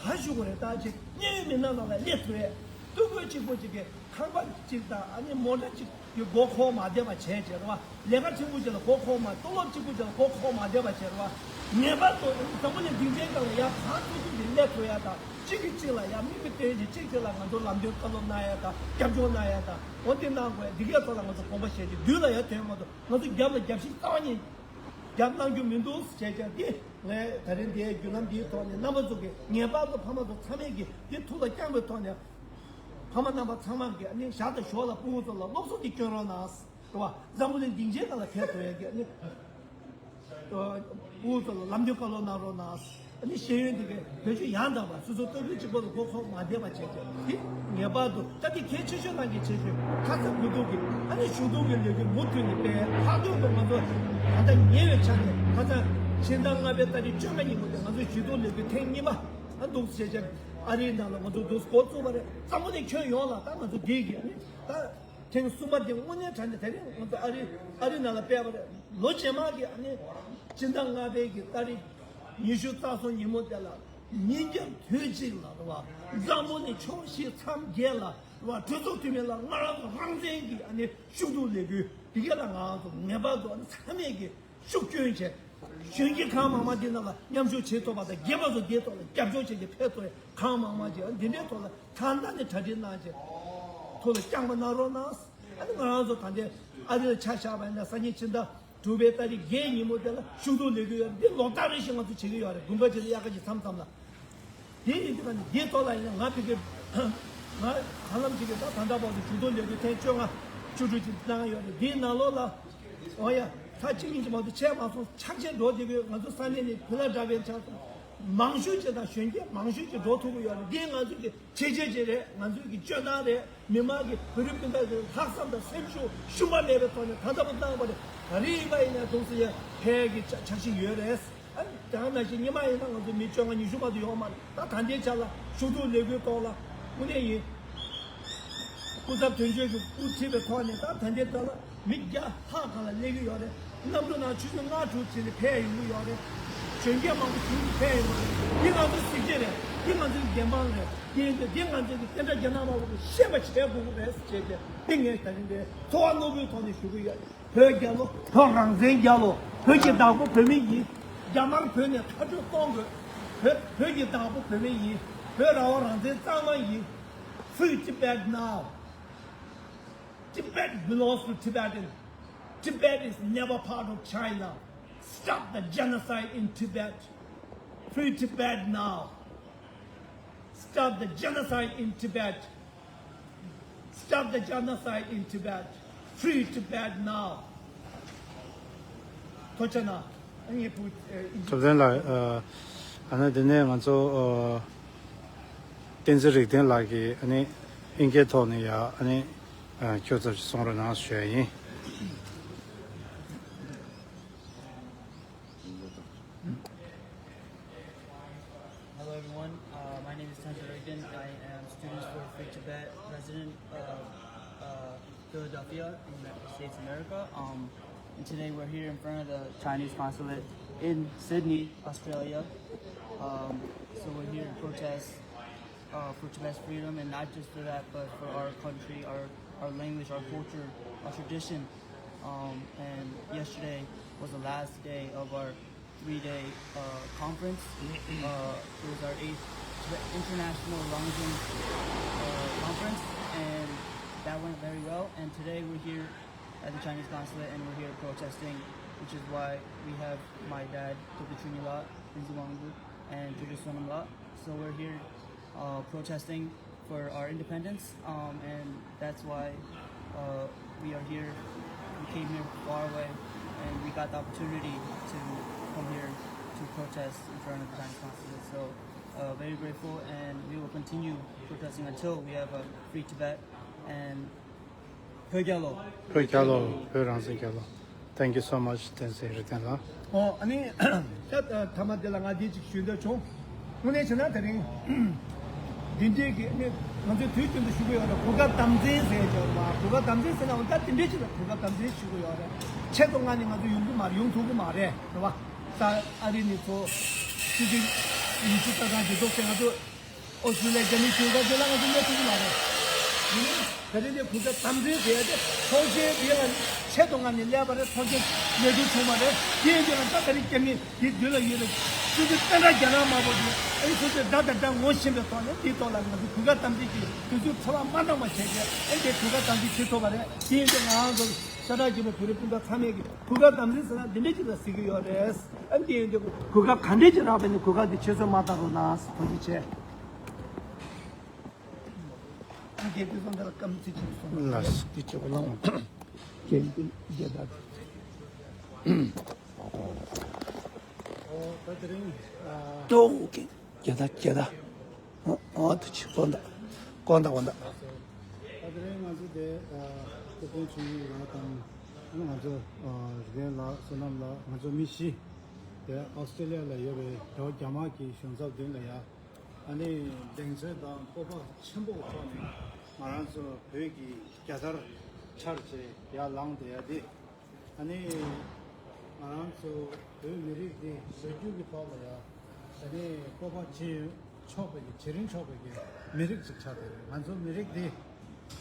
ག་ཞུ་དགོས་རེད། ད་ཅིག་གནད་ཡོད་མི་སྣ་ནང་ལ་སླེབས་ཐུབ་ཡས། སྟུག་པོ་གཅིག་པོ་ཅིག་གི་ཁང་པ་གཅིག་དང་ཨ་ནི་མོ་ཊ་གཅིག་གི་མགོ་འཁོར་མ་བསྡད་པ་བྱས་བྱས་རེད་བ། ལས་ཀ་ཆེན་པོ་ཅིག་ལ་མགོ་འཁོར་མ། ལྟོ་སློབ་གཅིག་པོ་ཅིག་ལ་མགོ་འཁོར་མ་བསྡད་པ་བྱས་རེད་བ། ངེས་པར་དུ་འཛམ་བུ་གླིང་སྡིངས་ཆའི་སྒང་ལ་ཡར་གང་ཐུབ་ཐུབ་ཀྱིས་སླེབས་ཐུབ་ཡ་དང་། གཅིག་གིས་གཅིག་ལ་ཡར་མིག་དཔེ་སྟོན་བྱས། གཅིག་གཅིག་ལ་ང་ཚོ་ལམ་སྟོན་བཀའ་སློབ་གནང་ཡ་དང་རྒྱབ་སྐྱོར་གནང་ཡ་དང་། འོ་དེ་གནང་དགོས་ཡ། འདི་གའི་ཐོག་ལ་ང་ཚོ་དགོངས་པ་བཞེས་རྗེས་མདུན་ལ་ཡར་ཐོན་མ་གཏོགས་ང་ཚོ་རྒྱབ་ལ་རྒྱབ་བཤིག་རྩ་བ་ཉིད་རྒྱབ་གནང་རྒྱུ་མི་འདུག་ཟེར་བྱས་ཀྱང་། འདི་ངས་ད་རིང་འདིའི་བརྒྱུད་ལམ་འདིའི་ཐོག་ནས་རྣམ་པ་ཚོ་གིས་ངེས་པར་དུ་ཕ་མ་ཚོ་ཚང་མས་ཀྱིས་འདི་ཐུགས་ལ་བཅངས་པའི་ཐོག་ནས། ཕ་མ་རྣམ་པ་ཚང་མ་གིས་ཨ་ནི་ཞར་དང་ཞོར་ལ་སྤུ་གུ་ཚོ་ལ་སློབ་གསོ་འདི་སྐྱོན་རོགས་གནང་། རེད་བ། འཛམ་བུ་གླིང་སྡིངས་ཆའི་སྒང་ལ་ཕེབས་ཐུབ་ཡ་གི་ཨ་ནི་སྤུ་གུ་ཚོ་ལ་ལམ་སྟོན་བཀའ་སློབ་གནང་རོགས་གནང་། ཨ་ནི་ཤེས་ཡོན་འདི་གའི་བེད་སྤྱོད་ཡང་དག་པ། སོ་སོ་ལྟ་བུ་གཅིག་པོ་ལ་མགོ་འཁོར་མ་བསྡད་པ་བྱས་ཏེ། འདི་ངེས་པར་དུ་ད་འདི་གལ་ཆེ་ཤོས་ནང་གི་ཆེ་ཤོས། ཁ་ཚ་དགོས་གཏུགས་ཀྱི་ཨ་ནི་ཞུ་གཏུག་གི་ལས་འགུལ་མུ་མཐུད་ནས་སྤེལ། ལྷག་དོན་དུ་ང་ཚོ་ད་ལྟ་ཉེ་བའི་ཆ་ནས་ཁ་སང་ཕྱི་ཟླ་ལྔ་པའི་ཏ་རིག་བཅོ་ལྔ་ཉིན་མོ་དེ་ང་ཚོ་ཞུ་གཏུག་ལས་འགུལ་ཐེངས་གཉིས་པ་ཨ་འདུག་བྱས་ཙང་ཨ་རིའི་ནང་ལ་ང་ཚོ་འདུག་འགོ་བཙུགས་པ་རེད། འཛམ་བུ་གླིང་ཁྱོན་ཡོངས་ལ་ད་ང་ཚོ་འདི་གི་ཨ་ནི་ད་ཐེངས་གསུམ་པ་དེ་དངོས་གནས་དྲང་གནས་དེ་རིང་ང་ཚོ་ཨ་རི་ཨ་རི་ནང་ལ་སྤེལ་བ་རེད། ལོ་རྗེས་མ་གི་ཨ་ནི་སྤྱི་ཟླ་ལྔ་པའི་གི་ཏ་རིག་ཉི་ཤུ་རྩ་གསུམ་ཉིན་མོ་དེ་ལ་ཉིན་རྒྱབ་དུས་གཅིག་ལ་རེད་བ། འཛམ་བུ་གླིང་ཕྱོགས་བཞི་མཚམས་བརྒྱད་ལ་རེད་བ། གྲོས་ཚོགས་འཐུས་མི་ལ་ང་རང་ཚོ་རང་བཙན་གྱི་ཨ་ནི་ཞུ་གཏུག་ལས་འགུལ་འདི་ག་ལ་ང་རང་ཚོ་ངེས་པར་དུ་ཨ་ནི་ཚང་མས་ཀྱི་ཤུགས་སྐྱོན་བྱས། གཞོན་སྐྱེས་གང་མང་མང་འདི་ནང་ལ་མཉམ་ཞུགས་བྱེད་ཐུབ་པ་དང་། རྒན་པ་ཚོ་འདིའི་ཐོག་ལ་རྒྱབ་སྐྱོར་བྱེད་ཀྱི་ཕེབས་ཐུབ་པའི་གང་མང་མང་ཅིག་འདི་འདྲའི་ཐོག་ལ་ད་ལྟ་ནས་གྲ་སྒྲིག་གནང་བྱས་ཐོག་ལ་བསྐྱངས་པ་གནང་རོགས་གནང་། ཨ་ནི་ང་རང་ཚོ་ད་ལྟའི་ཨ་རི་ལ་ཆ་བཞག་པ་ཡིན་ན་སང་ཉིན་ཕྱི་ཟླ་དྲུག་པའི་ཏ་རིག་བརྒྱད་ཉིན་མོ་དེ་ལ་ཞུ་གཏུག་ལས་འགུལ་ཡོད། འདི་ལོ་ལྟར་རེ་བཞིན་ང་ཚོ་བྱེད་ཀྱི་ཡོད་རེད། དགུན་ཁ་ཕྱི་ཟླ་དབྱར་ཁ་གི་མཚམས་མཚམས་ལ། དེ་ཡིན་དུས་ཀ་ནི་འདིའི་ཐོག་ལ་ཡིན་ན་ང་ཕ་གི་ང་ཧ་ལམ་ཅིག་གི་ད་ད་ལྟ་བར་དུ་ཞུ་གཏུག་ལས་འགུལ་ཐེངས་བཅོ་ལྔ་བཅུ་དྲུག་ཅིག་གནང་ཡོད་རེད། འདིའི་ནང་ལོགས་ལ་འོ་ཡ་ད་གཅིག་གཉིས་ཀྱི་མ་གཏོགས་བྱས་མ་སོང་། ཆག་ཆེ་འགྲོ་བསྡད་ཀྱི་ཡོད། ང་ཚོ་ས་གནས་ནས་ཕི་ལ་ཌེལ་ཕི་ཡ་ཆགས་སོང་། མང་ཤོས་ཅིག་དང་གཞོན་སྐྱེས་མང་ཤོས་ཅིག་འགྲོ་ཐུབ་ཀྱི་ཡོད་རེད། འདི་ང་ཚོ་གི་བྱས་རྗེས་ཅིག་རེད། ང་ཚོའི་གི་སྤྱོད་སྟངས་རེད། མི་མང་གི་བོད་རིགས་སྤུན་ཟླ་ཚོའི་ལྷག་བསམ་དང་སེམས་ཤུགས་ཞུམ་པ་མེད་པའི་ཐོག་ནས་ད་ལྟ་བར་གནང་བ་རེད། ད་རེས་ཡིན་པ་ཡིན་ན་འདུག་སེ་ཡ་ཕེབས་ཀྱི་འཆར་གཞི་ཡོད་རེད། ཨ་ནི་དེ་ནང་བཞིན་ཉི་མ་ཡིན་ན་ང་ཚོ་མི་བཅོ་ལྔ་ཉི་ཤུ་མ་གཏོགས་ཡོད་མ་རེད། ད་ད་ལྟའི་ཆ་ལ་ཞུ་གཏུག་ལས་འགུལ་ཐོག་ལ་དངོས་གནས་ཡིན། སྐུ་ཚབ་དོན་གཅོད་ཀྱིས་དབུ་ཁྲིད་པའི་ཐོག་ནས་ད་ད་ལྟའི་ཆ་ལ་མི་བརྒྱ་ལྷག་སྒང་ལ་སླེབས་ཀྱི་ཡོད་རེད། གནམ་གྲུ་ནང་ཆུ་ཚོད་ལྔ་དྲུག་བྱས་ནས་ཕེབས་ཡོང་གི་ཡོད་རེད། གཞོན་སྐྱེས་མང་པོ་ཞིག་ཕེབས་ཡོང་གི་རེད། འདི་ང་ཚོའི་གཟི་བརྗིད་རེད། འདི་ང་ཚོའི་བདེན་དཔང་རེད། འདི་འདི་ང་ཚོའི་གི་བསྟན་དགྲ་རྒྱ་ནག་དམར་པོ་གི་ཤེས་པ་བྱེད་དགོས་ཀྱི་རེད་ཟེར་བྱས་ཏེ། འདི་ངས་ད་རིང་འདི་ཚོར་བ་རྣོ་པོའི་ཐོག་ནས་ཞུ་གི་ཡོད། བོད་རྒྱལ་ལོ། བོད་རང་བཙན་རྒྱལ་ལོ། བོད་ཀྱི་བདག་པོ་བོད་མི་ཡིན། རྒྱ་དམར་བོད་ནས་མཐར་སྐྲོད་གཏོང་དགོས། བོད་བོད་ཀྱི་བདག་པོ་བོད་མི་ཡིན། བོད་རང་དབང་རང་བཙན་གཙང་མ་ཡིན། Free Tibet now. Tibet belongs to Tibetan. Tibet is never part of China. Stop the genocide in Tibet. Free Tibet now. Stop the genocide in Tibet. Stop the genocide in Tibet. Free Tibet now. ཐུགས་རྗེ་གནང་། ཨ་ནི་བུ། ཨ། ཐུབ་བསྟན་ལགས། ཨ་ནི་དེ་ནས་ང་ཚོ་ཨ་བསྟན་འཛིན་རིག་ལྡན་ལགས་ཀྱིས་ཨ་ནི་ཨིན་སྐད་ཐོག་ནས་ཡ་ཨ་ནི་ཨ་ཁྱོད་ཚོར་གསུང་རོགས་གནང་ཞུ་ཡ་ཡིན། Hello, everyone. Uh, my name is Tanjung Rigden. I am Students for Free Tibet, resident of uh, Philadelphia in the United States of America. Um, and today we're here in front of the Chinese consulate in Sydney, Australia. Um, so we're here to protest uh, for Tibet's freedom, and not just for that, but for our country, our, our language, our culture, our tradition. Um, and yesterday was the last day of our three-day uh, conference. Uh, it was our eighth International Longzhen uh, conference, and that went very well. And today we're here at the Chinese consulate, and we're here protesting, which is why we have my dad, Doctor Chunyi La, Lindsey Wangdu, and George Sonam La. So we're here uh, protesting for our independence, um, and that's why uh, we are here. We came here far away, and we got the opportunity to come here to protest in front of the Chinese consulate. So uh, very grateful, and we will continue protesting until we have a free Tibet and བོད་རྒྱལ་ལོ། བོད་རྒྱལ་ལོ། བོད་རང་བཙན་རྒྱལ་ལོ། Thank you so much བསྟན་འཛིན་རིག་ལྡན་ལགས། ཨོ། ཨ་ནི། ད་ཐ་མ་དེ་ལ་ང་འདི་ཅིག་ཞུ་འདོད་བྱུང་། དངོས་གནས་བྱས་ན་དེ་རིང་འདི་འདྲའི་གི་ཨ་ནི་ང་ཚོས་དུས་རྒྱུན་དུ་ཞུ་གི་ཡོད་རེད། གོ་སྐབས་དམ་འཛིན་ཟེར་གྱི་ཡོད་རེད་བ། གོ་སྐབས་དམ་འཛིན་ཟེར་ན་འོ་ད་དེ་འདྲའི་ཅིག་ལ་གོ་སྐབས་དམ་འཛིན་ཞུ་གི་ཡོད་རེད། ཆེད་དུ་མངགས་ནས་ང་ཚོ་ཡོང་རྒྱུ་མ་རེད། ཡོང་ཐུབ་ཀྱི་མ་རེད། རེད་བ། ད་ཨ་རི་ནས་ཚོ་སྤྱི་འཐུས་ཉི་ཤུ་རྩ་གྲངས་ཀྱི་འདུག་སེ་ང་ཚོ། ཨོ་སི་ཀྲི་ལི་ཡ་རྒྱ་མིའི་གཞུང་ཚབ་དེ་ལ་ང་ཚོ་སླེབས་ཐུབ་ཀྱི་མ་རེད། ཡིན་ནའི་ད་རེས་འདི་གོ་སྐབས་དམ་འཛིན་ཟེར་ཡ་དེ་ཚོགས་ཆེན་དེ་ལ་ཆེད་དུ་མངགས་ནས་སླེབས་པ་རེད། ཚོགས་ཆེན་ལས་དོན་བྱུང་བ་རེད། དེ་ཡིན་དུས་ལ་ད་ད་རེས་རྒྱ་མི་དེ་མདུན་ལ་ཡོད་རེད། སྲིད་འཛིན་བསྟན་དགྲ་རྒྱ་ནག་དམར་པོ་དེ་ཨེ་ཚོགས་ཆེན་ཟླ་དང་ཟླ་ངོ་ཤེས་པའི་ཐོག་ནས་དེའི་ཐོག་ལ་ང་ཚོ་གོ་སྐབས་དམ་འཛིན་གྱིས་དུས་ཚོད་འཕྲོ་བརླག་མ་གཏོང་བ་བྱས་ཏེ་ཨེ་འདི་གོ་སྐབས་དམ་འཛིན་བྱེད་ཐུབ་པ་རེད། དེ་ཡིན་དུས་ང་རང་ཚོ་ཤ་ཁྲག་གཅིག་པའི་བོད་རིགས་སྤུན་ཟླ་ཚང་མས་ཀྱི་གོ་སྐབས་དམ་འཛིན་ཟེར་ན་འདི་འདྲ་ཅིག་ལ་ཟེར་གྱི་ཡོད་རེད། ཨ་འདི་ཡིན་དུས་གོ་སྐབས་ག་འདྲས་ཅིག་རག་པ་ཡིན་ན་གོ་སྐབས་འདི་ཕྱིར་ཚོན་མ་བཏང་རོགས་གནང་། ཐུགས་རྗེ་ཆེ། ཨ་འདི་དུས་ཚོད་འདི་ལ་སྐམ་ཚིག་ཅིག་སོང་ལ་འདི་ཅིག་གོ་ལང་ཀན་ཏི་རྒྱལ་དར། ཨོ་ད་དེ་རིང་ཨ། ཏོ་ཀན་རྒྱལ་དར་རྒྱལ་དར། ཨོ་ཨོ་ཐུགས་རྗེ་ཆེ། དགོངས་དག་དགོངས་དག་དགོངས་དག་དགོངས་དག་ད་དེ་རིང་ང་ཚོ་དེ་ཨ་སྐུ་མགྲོན་ཆུང་ངུ་ལགས་དང་ང་ཚོ་ཨ་རིག་ལྡན་ལགས། བསོད་ནམས་ལགས། ང་ཚོ་མི་བཞི་དེ་ཨོ་སི་ཀྲི་ལི་ཡ་ལ་ཡོད་པའི་དགྲ་བོ་རྒྱ་དམར་གྱི་གཞུང་ཚབ་མདུན་ལ་ཡ་ཨ་ནི་གདེང་ཚོད་དང་སྤོབས་པ་ཆེན་པོ་ཐོག་ནས་ང་རང་ཚོ་བོད་ཀྱི་རྒྱལ་དར་འཕྱར་བྱས་ཡར་ལངས་བསྡད་ཡ་དེ། ཨ་ནི་ང་རང་ཚོ་བོད་མི་རིགས་འདི་ལོ་རྒྱུས་ཀྱི་ཐོག་ལ་ཡང་ཨ་ནི་སྤོབས་པ་བྱེད་ཆོག་པའི་གི་བྱེད་རིན་ཆོག་པའི་གི་མི་རིགས་ཅིག་ཆགས་བསྡད་རེད། ང་ཚོ་མི་རིགས་འདི་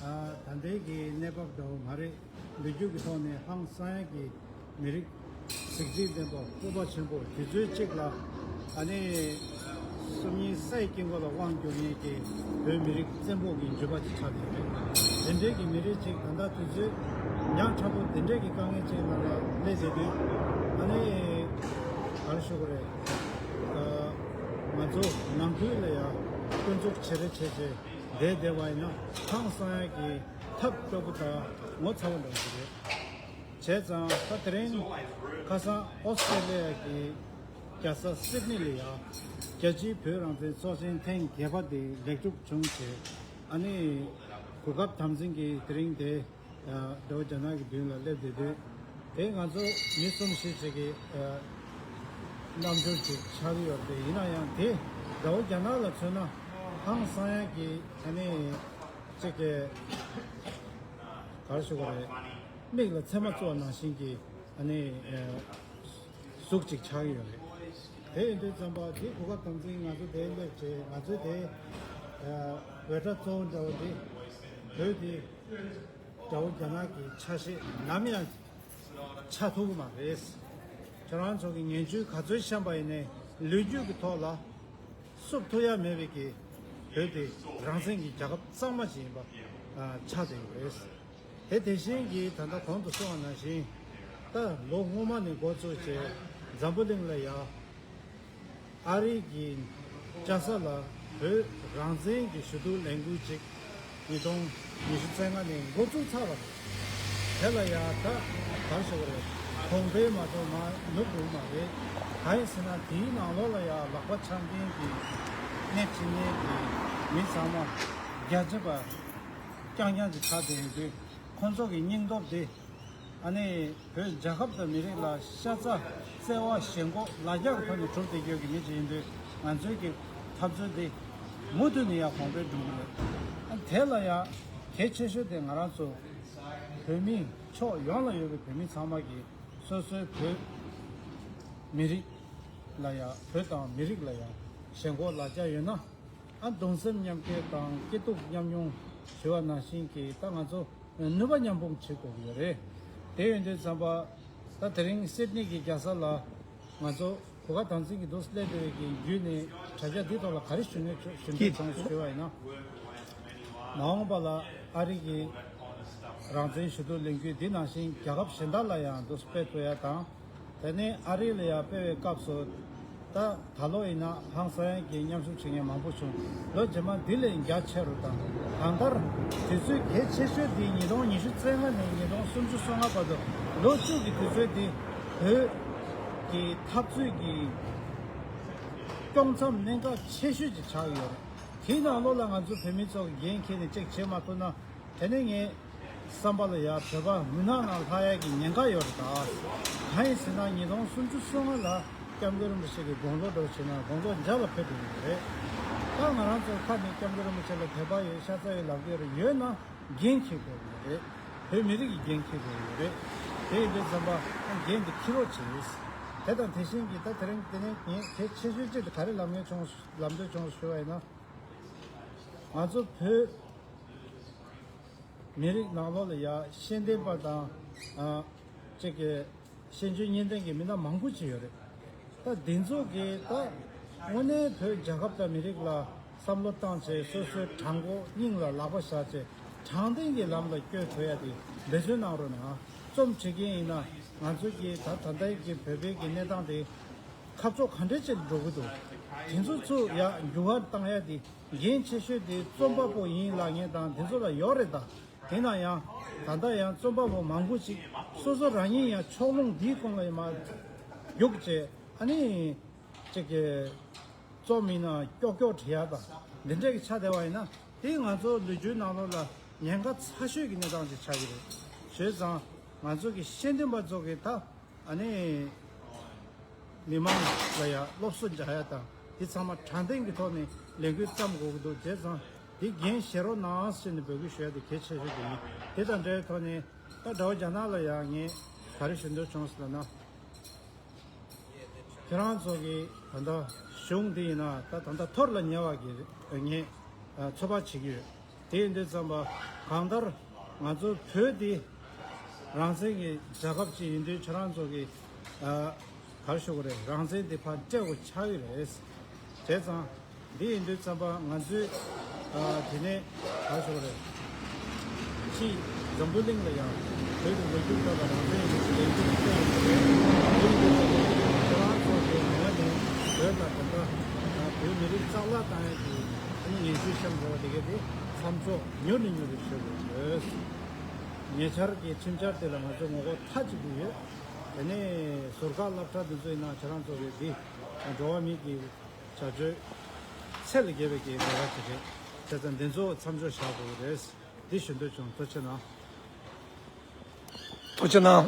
ཨ་ད་ལྟའི་གི་གནས་བབ་འདྲ་བོ་མ་རེད། ལོ་རྒྱུས་ཀྱི་ཐོག་ནས་ཧང་སང་ཡ་གི་མི་རིགས་གཟི་བརྗིད་ལྡན་པ་སྤོབས་པ་ཆེན་པོ་དུས་ཚོད་གཅིག་ལ་ཨ་ནི་སུམ་གཉིས་སའི་དཀྱིལ་འཁོར་ལ་དབང་བསྒྱུར་མཁན་གྱི་བོད་མི་རིགས་བཙན་པོ་གི་འགྱུར་བ་ཅིག་ཆགས་བསྡད་རེད། དེ་འདྲའི་གི་མི་རིགས་ཅིག་ད་ལྟ་དུས་ཚོད་ཉག་ཕྲ་པོ་དེ་འདྲའི་གི་དཀའ་ངལ་ཅིག་ནང་ལ་སླེབས་བསྡད་དུས་ཨ་ནི་ག་རེ་ཞུ་དགོས་རེད། ཨ་ང་ཚོ་ནང་ཁུལ་ལ་ཡང་སྐྱོན་འཛུགས་ཇེ་རེ་ཇེ་ཆེ་བསྡད་བསྡད་པ་ཡིན་ན་ཧང་སང་ཡ་གི་ཐབས་སྐྱོ་པོ་དང་ངོ་ཚ་བོ་འདྲ་བོ་ཞིག་རེད། བྱས་ཙང་ད་དེ་རིང་ཁ་སང་ཨོ་སི་ཀྲེ་ལི་ཡ་གི་རྒྱལ་ས་སིད་ནི་ལ་ཡ་རྒྱལ་སྤྱིའི་བོད་རང་བཙན་ཚོགས་ཆེན་ཐེངས་བརྒྱད་པ་དེ་ལེགས་གྲུབ་བྱུང་བྱས། ཨ་ནི་གོ་སྐབས་དམ་འཛིན་གྱིས་དེ་རིང་དེ་དགྲ་བོ་རྒྱ་ནག་གི་མདུན་ལ་སླེབས་བསྡད་དུས་དེ་ང་ཚོ་མི་གསུམ་བཞི་ཅིག་གི་རྣམ་འགྱུར་ཅིག་ཆགས་ཀྱི་ཡོད་རེད། ཡིན་ན་ཡང་དེ་དགྲ་བོ་རྒྱ་ནག་ལ་མཚོན་ན་ཧང་སང་ཡ་གི་ཨ་ནི་ཅིག་གི་ག་རེ་ཞུ་དགོས་རེད། མིག་ལ་ཚེར་མ་བཙུགས་པ་ནང་བཞིན་གྱི་ཨ་ནི་གཟུགས་ཅིག་ཆགས་ཡོད་རེད། དེ་ཡིན་དུས་ཙམ་པ་དེ་གོ་སྐབས་དམ་འཛིན་ང་ཚོ་དེ་སླེབས་བྱས་ང་ཚོས་དེ་འབོད་སྒྲ་གཙོ་བོ་འདྲ་བོ་དེ་བོད་དེ་དགྲ་བོ་རྒྱ་ནག་གི་ཆ་ཤས་ནམ་ཡང་ཆགས་ཐུབ་ཀྱི་མ་རེད། ཁྱེད་རང་ཚོ་གི་ངན་ཇུས་ག་ཚོད་བཤམས་པ་ཡིན་ནའི་ལོ་རྒྱུས་ཀྱི་ཐོག་ལ་བསུབ་ཐུབ་ཡ་མེད་པའི་གི་ བོད་དེ་རང་བཙན་གྱི་རྒྱལ་ཁབ་གཙང་མ་ཞིག་ཡིན་པ་ཆགས་བསྡད་ཡོད་རེད། དེ་དེ་བཞིན་གྱི་ད་ལྟ་གོང་དུ་གསུངས་པ་ནང་བཞིན། ད་ལོ་སྔོན་མ་ནས་འགོ་བཙུགས་བྱས་འཛམ་བུ་གླིང་ལ་ཡ། ཨ་རི་གི་རྒྱལ་ས་ལ་བོད་རང་བཙན་གྱི་ཞུ་གཏུག་ལས་འགུལ་ཅིག་ཉིས་སྟོང་ཉི་ཤུ་རྩ་ལྔ་ནས་འགོ་བཙུགས་ཚར་བ་རེད། དེ་ལ་ཡ་ད་ག་རེ་ཞུ་དགོས་རེད། གོང་འཕེལ་མ་གཏོགས་མར་ནུབ་འགྲོ་གི་མ་རེད། གང་ཡིན་ཟེར་ན་དེའི་ནང་ལོགས་ལ་ཡ་ལག་པ་འཆང་མཁན་གྱི་སྣེ་ཁྲིད་མཁན་གྱི་མི་ཚང་མ་རྒྱ་ཆེ་བ་རྐྱང་རྐྱང་ཅིག་ཆགས་བསྡད་ཡོད་དུས། ཁོང་ཚོ་གི་སྙིང་སྟོབས་དེ། ཨ་ནི་བོད་རྒྱལ་ཁབ་དང་མི་རིགས་ལ་ཤ་ཚ་བརྩེ་བ་ཞེན་ཁོག་ལ་རྒྱ་གི་ཐོག་ནས་གྲུབ་བསྡད་རྒྱུ་གི་མི་ཅིག་ཡིན་དུས། ང་ཚོའི་གི་འཐབ་རྩོད་དེ་མུ་མཐུད་ནས་ཡང་གོང་འཕེལ་འགྲོ་གི་རེད། ཨ་དེ་ལ་ཡང་གལ་ཆེ་ཤོས་དེ་ང་རང་ཚོ་བོད་མི་ཕྱོགས་ཡོངས་ལ་ཡོད་པའི་བོད་མི་ཚང་མ་གིས་སོ་སོའི་བོད་མི་རིགས་ལ་ཡང་བོད་དང་མི་རིགས་ལ་ཡང་ཞེན་ཁོག་ལ་རྒྱ་ཡོད་ན། ཨ་གདུང་སེམས་མཉམ་སྐྱེད་དང་སྐྱིད་སྡུག་མཉམ་མྱོང་ཞུ་བ་ནང་བཞིན་གྱི་ད་ང་ཚོ་ནུས་པ་མཉམ་སྤུངས་བྱེད་དགོས་ཀྱི་ཡོད་རེད། དེ་ཡིན་དུས་ཙམ་པ་ད་དེ་རིང་སིད་ནི་གི་རྒྱལ་ས་ལ་ང་ཚོ་གོ་སྐབས་དམ་འཛིན་གྱི་འདུག་སླེབས་བསྡད་པའི་གི་བརྒྱུད་ནས་དྲ་རྒྱ་འདི་ཐོག་ལ་ག་རེ་ཞུ་ནས་ཞུ་འདོད་བྱུང་ཞུ་བ་ཡིན་ན། མ་འོངས་པ་ལ་ཨ་རི་གི་རང་བཙན་ཞུ་གཏུག་ལས་འགུལ་འདི་ནང་བཞིན་རྒྱལ་ཁབ་གཞན་དག་ལ་ཡང་འདུག་སྤེལ་ཐུབ་ཡ་དང་། དེ་ནས་ཨ་རི་ལ་ཡང་སྤེལ་བའི་སྐབས་སུ། ད་ད་ལོ་ཡིན་ན་ཧང་སང་གི་མཉམ་ཞུགས་བྱེད་མཁན་མང་པོ་བྱུང་། ལོ་རྗེས་མ་འདི་ལས་རྒྱ་ཆེ་རུ་དང་། གང་ལྟར་དུས་ཚོད་གལ་ཆེ་ཤོས་འདི་ཉིས་སྟོང་ཉི་ཤུ་རྩ་ལྔ་ནས་ཉིས་སྟོང་སུམ་ཅུ་སོ་ལྔ་བར་དུ་ལོ་བཅུ་གི་དུས་ཚོད་འདི་བོད་ཀྱི་འཐབ་རྩོད་ཀྱི་དཀྱོག་མཚམས་གནད་འགག་ཆེ་ཤོས་ཅིག་ཆགས་ཡོད་རེད། དེའི་ནང་ལོགས་ལ་ང་ཚོ་བོད་མི་ཚོ་འགན་འཁྱེར་ནས་ཅིག་བྱེད་མ་ཐུབ་ན། དེ་ནས་ངའི་བསམ་པ་ལ་ཡ་བོད་པ་མུན་ནག་ནང་ལྷག་ཡ་གི་ཉེན་ཁ་ཡོད་རེད་ད། གང་ཡིན་ཟེར་ན་ཉིས་སྟོང་སུམ་ཅུ་སོ་ལྔ་ལ་སྐྱབས་མགོན་རིན་པོ་ཆེ་གི་དགུང་ལོ་འགྲོ་བྱས་ན་དགུང་ལོ་བརྒྱ་ལ་ཕེབས་འགྲོ་གི་རེད། ད་ང་རང་ཚོ་ཁ་ནས་སྐྱབས་མགོན་རིན་པོ་ཆེ་ལ་དད་པ་ཡོད་ཤ་ཚ་ཡོད་ལབ་ཀྱི་ཡོད་རེད། ཡོད་ན་འགན་འཁྱེར་དགོས་ཀྱི་རེད། བོད་མི་རིགས་ཀྱི་འགན་འཁྱེར་དགོས་ཀྱི་རེད། དེ་ཡིན་དུས་ཙམ་པ་འགན་འདི་འཁྱེར་རོགས་བྱེད། དེ་དང་དེ་བཞིན་གྱི་ད་དེ་རིང་དེ་ནས་ངས་གལ་ཆེ་ཤོས་གཅིག་དེ་ག་རེ་ལབ་ངེས་བྱུང་ལབ་འདོད་བྱུང་ཞུ་བ་ཡིན་ན། ང་ཚོ་བོད་མི་རིགས་ནང་ལོགས་ལ་ཡ་ཤེས་ལྡན་པ་དང་ཨ་ཅིག་གི་ཤེས་འཇོན་གཉིས་ལྡན་གྱི་མི་སྣ་མང་པོ་ཅིག་ཡོད་རེད། ད་འདི་ཚོ་གིས་ད་དངོས་གནས་བོད་རྒྱལ་ཁབ་དང་མི་རིགས་ལ་བསམ་བློ་བཏང་བྱས་སོ་སོའི་དྲང་པོ་སྙིང་ལ་ལག་པ་བཞག་བྱས་དྲང་བདེན་གྱི་ལམ་ལ་བསྐྱོད་ཐུབ་ཡ་དེ་འབད་བརྩོན་གནང་རོགས་གནང་། རྩོམ་བྲིས་མཁན་ཡིན་ན་ང་ཚོ་གིས་ད་ད་ལྟའི་གི་བོད་པའི་གི་གནས་སྟངས་དེ། ཁ་ཕྱོགས་ག་འདྲ་ཅིག་འགྲོ་གི་འདུག་དེ་ཚོ་ཚུར་ཡར་འགྱུར་བ་བཏང་ཡ་དེ་འགན་ཆེ་ཤོས་དེ་རྩོམ་པ་པོ་ཡིན་ལབ་མཁན་དང་དེ་ཚོ་ལ་ཡོད་རེད་ད། དེ་ན་ཡང་ད་ལྟ་ཡང་རྩོམ་པ་པོ་མང་པོ་ཅིག་སོ་སོ་རང་ཉིད་ཡང་ཕྱོགས་ལྷུང་འདིའི་ཁོངས་ལ་ཡང་མར་རྒྱུགས་བྱས། ཨ་ནི་ཅིག་གི་རྩོམ་ཡིན་ན་ཀྱོག་ཀྱོག་བྲིས་ཡ་དང་འདི་འདྲ་གི་ཆ་བསྡད་པ་ཡིན་ན། དེ་ང་ཚོ་ལོ་རྒྱུས་ནང་ལོགས་ལ་ཉེན་ཁ་ཚ་ཤོས་ཀྱི་གནས་སྟངས་ཅིག་ཆགས་ཀྱི་རེད། བྱས་ཙང་ང་ཚོ་གི་ཤེས་ལྡན་པ་ཚོ་གི་ད། ཨ་ནི། མི་མང་ལ་ཡང་སློབ་གསོ་རྒྱག་ཡ་དང་དེ་ཚང་མ་དྲང་བདེན་གྱི་ཐོག་ནས་ལས་འགུལ་བརྩམས་དགོས་ཀྱི་འདུག་བྱས་ཙང་འདི་འགན་བཞེས་རོགས་གནང་ཟེར་ནས་འབོད་སྐུལ་ཞུ་ཡ་དེ་གལ་ཆེ་ཤོས་དེ་ཡིན། དེ་དང་འབྲེལ་བའི་ཐོག་ནས་ད་དགྲ་བོ་རྒྱ་ནག་ལ་ཡང་ངས་ག་རེ་ཞུ་འདོད་བྱུང་ཟེར་ན། ཁྱེད་རང་ཚོ་གི་ད་ལྟ་གཞུང་འདི་ཡིན་ན་ད་ད་ལྟ་འཐོར་ལ་ཉེ་བ་གི་ངས་ཚོད་དཔག་བྱེད་ཀྱི་ཡོད། དེ་ཡིན་དུས་ཙམ་པ་གང་ལྟར་ང་ཚོ་བོད་འདི་རང་བཙན་གྱི་རྒྱལ་ཁབ་ཅིག་ཡིན་དུས་ཁྱེད་རང་ཚོ་གི་ཨ་ག་རེ་ཞུ་དགོས་རེད། རང་བཙན་འདི་ཕར་སྤྲད་དགོས་ཆགས་ཀྱི་རེད། བྱས་ཙང་འདི་ཡིན་དུས་ཙམ་པ་ང་ཚོས་ཨ་དེ་ནས་ག་རེ་ཞུ་དགོས་རེད། ཕྱིའི་འཛམ་བུ་གླིང་ལ་ཡང་བོད་ཀྱི་ལོ་རྒྱུས་ཐོག་ལ་རང་བཙན་ཡིན་པའི་ལས་འགུལ་སྤེལ་ཡོད་པ་རེད། དེ་ཡིན་དུས་ཙམ་པ་ཁྱེད་རང་ཚོ་གི་ངོས་ནས་བོད་ལ་ད་ལྟ་བོད་མི་རིགས་རྩ་བརླག་བཏང་ཡས་ཀྱི་ཨ་ནི་ངན་ཇུས་བཤམས་དགོས་པ་དེ་གས་དེ་མཚམས་འཇོག་མྱུར་ནས་མྱུར་དུ་བྱེད་དགོས་ཡོད། ཉེ་ཆར་གྱི་ཁྲིམས་འཆར་དེ་ལ་ང་ཚོས་ངོ་རྒོལ་མཐའ་གཅིག་ཏུ་ཡོད། དེ་ནས་ཟུར་བཀག་སློབ་གྲྭ་འདི་ཚོ་ཡིན་ན་ཁྱེད་རང་ཚོ་གི་འདི་འགྲོ་བ་མི་གི་བྱ་སྤྱོད་ཚད་ལས་བརྒལ་བའི་གི་ལས་ཀ་ཅིག་རེད། བྱས་ཙང་འདི་ཚོ་མཚམས་འཇོག་བྱ་དགོས་ཀྱི་རེད། འདི་ཞུ་འདོད་བྱུང་། ཐུགས་རྗེ་གནང་། ཐུགས་རྗེ་གནང་།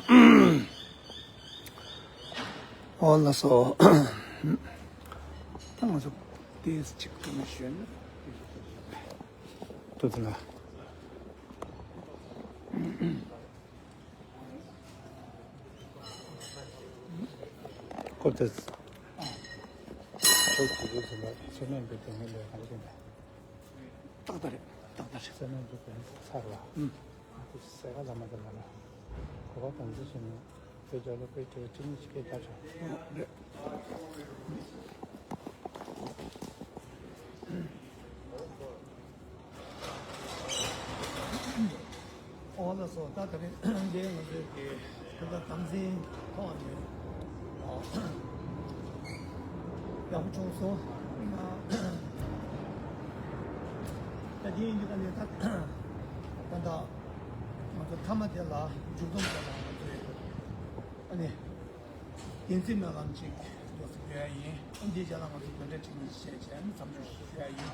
ཨོ་ལགས་སོ། ད་ང་ཚོ་ཏོག་ཙམ་ཅིག་ཏུ་ནས་ཞུས་ན། ཐུགས་རྗེ་གནང་། ཁོ་ཚོས་ཁོ་ཚོས་ཚོད་མེད་འབུལ་དེ་ངས་ལས་གང་བྱས་ན། ཏག་ཏག་རེད། ཏག་ཏག་རེད། ཚོད་མེད་འབུལ་དེ་ཚར་བ། ཨུམ། ཨ་ཙི་སེ་ག་ལ་མ་དེ་ལ་ལ། གོ་བ་དང་འདི་བྱས་ན་དེ་ཅག་ལ་དཔེ་དེ་ཅི་ནས་ཅི་སྐད་རྒྱག་ཆོག་ཨོ་རེད། སོ་ད་ད་རེས་འདི་ང་ཚོའི་གི་ད་ལྟ་དམ་འཛིན་ཐོག་ནས་ཡག་པོ་བྱུང་སོང་། ད་འདི་ཡིན་དུས་ཀ་ནས་ད་ད་ད་ང་ཚོ་མཐའ་མ་དེ་ལ་མཇུག་སྡོམ་དེ་ལ་ང་ཚོས་ཨ་ནི་བདེན་ཚིག་སྨོན་ལམ་ཅིག་འདུག་སེ་ཕུལ་ཡ་ཡིན། ཨ་འདིའི་རྗེས་ལ་ང་ཚོ་འདོན་སྒྲ་ཁྲིད་ནས་བཤད་བྱས་ཨ་ནི་མཚམས་འཇོག་ཞུ་ཡ་ཡིན།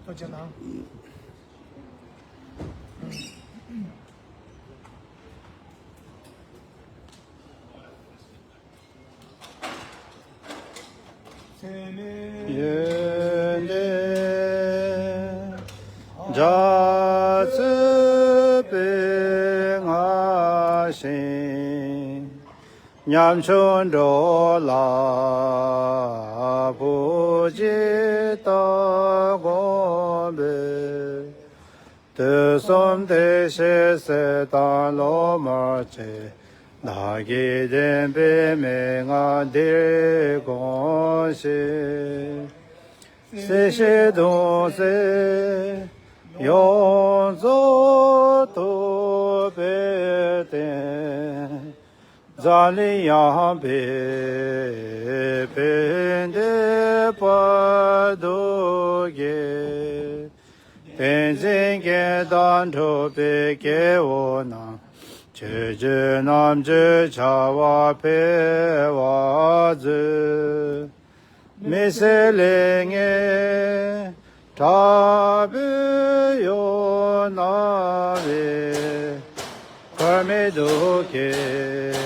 ཐུགས་རྗེ་གནང་། ཡོན་ཏན་རྒྱ་མཚོའི་དཔལ་མངའ་ཞིང་། ཉམ་ཆུང་འགྲོ་ལ་བུ་གཅིག་ལྟ་དགོངས་པའི། དུས་གསུམ་བདེ་གཤེགས་སྲས་དང་སློབ་མར་བཅས། བདག་གིས་བསྟན་པའི་མན་ངག་འདིར་དགོངས་ཤིག་སྲིད་ཞི་གདུང་སེལ་ཡོངས་རྫོགས་ཐུབ་པའི་བསྟན། འཛམ་གླིང་ཡངས་པའི་བོད་འདི་བར་དུ་རྒྱས། བསྟན་འཛིན་རྒྱན་དང་འཕྲོད་པའི་སྐྱེ་བོ་རྣམས། ཆོས་བརྒྱུད་རྣམ་དཔྱོད་བྱ་བ་འཕེལ་བར་མཛོད། མི་ཟད་ལས་ངན་དྲག་པོས་ཡོངས་མནར་བའི། ཁར་མི་དུག་གིས་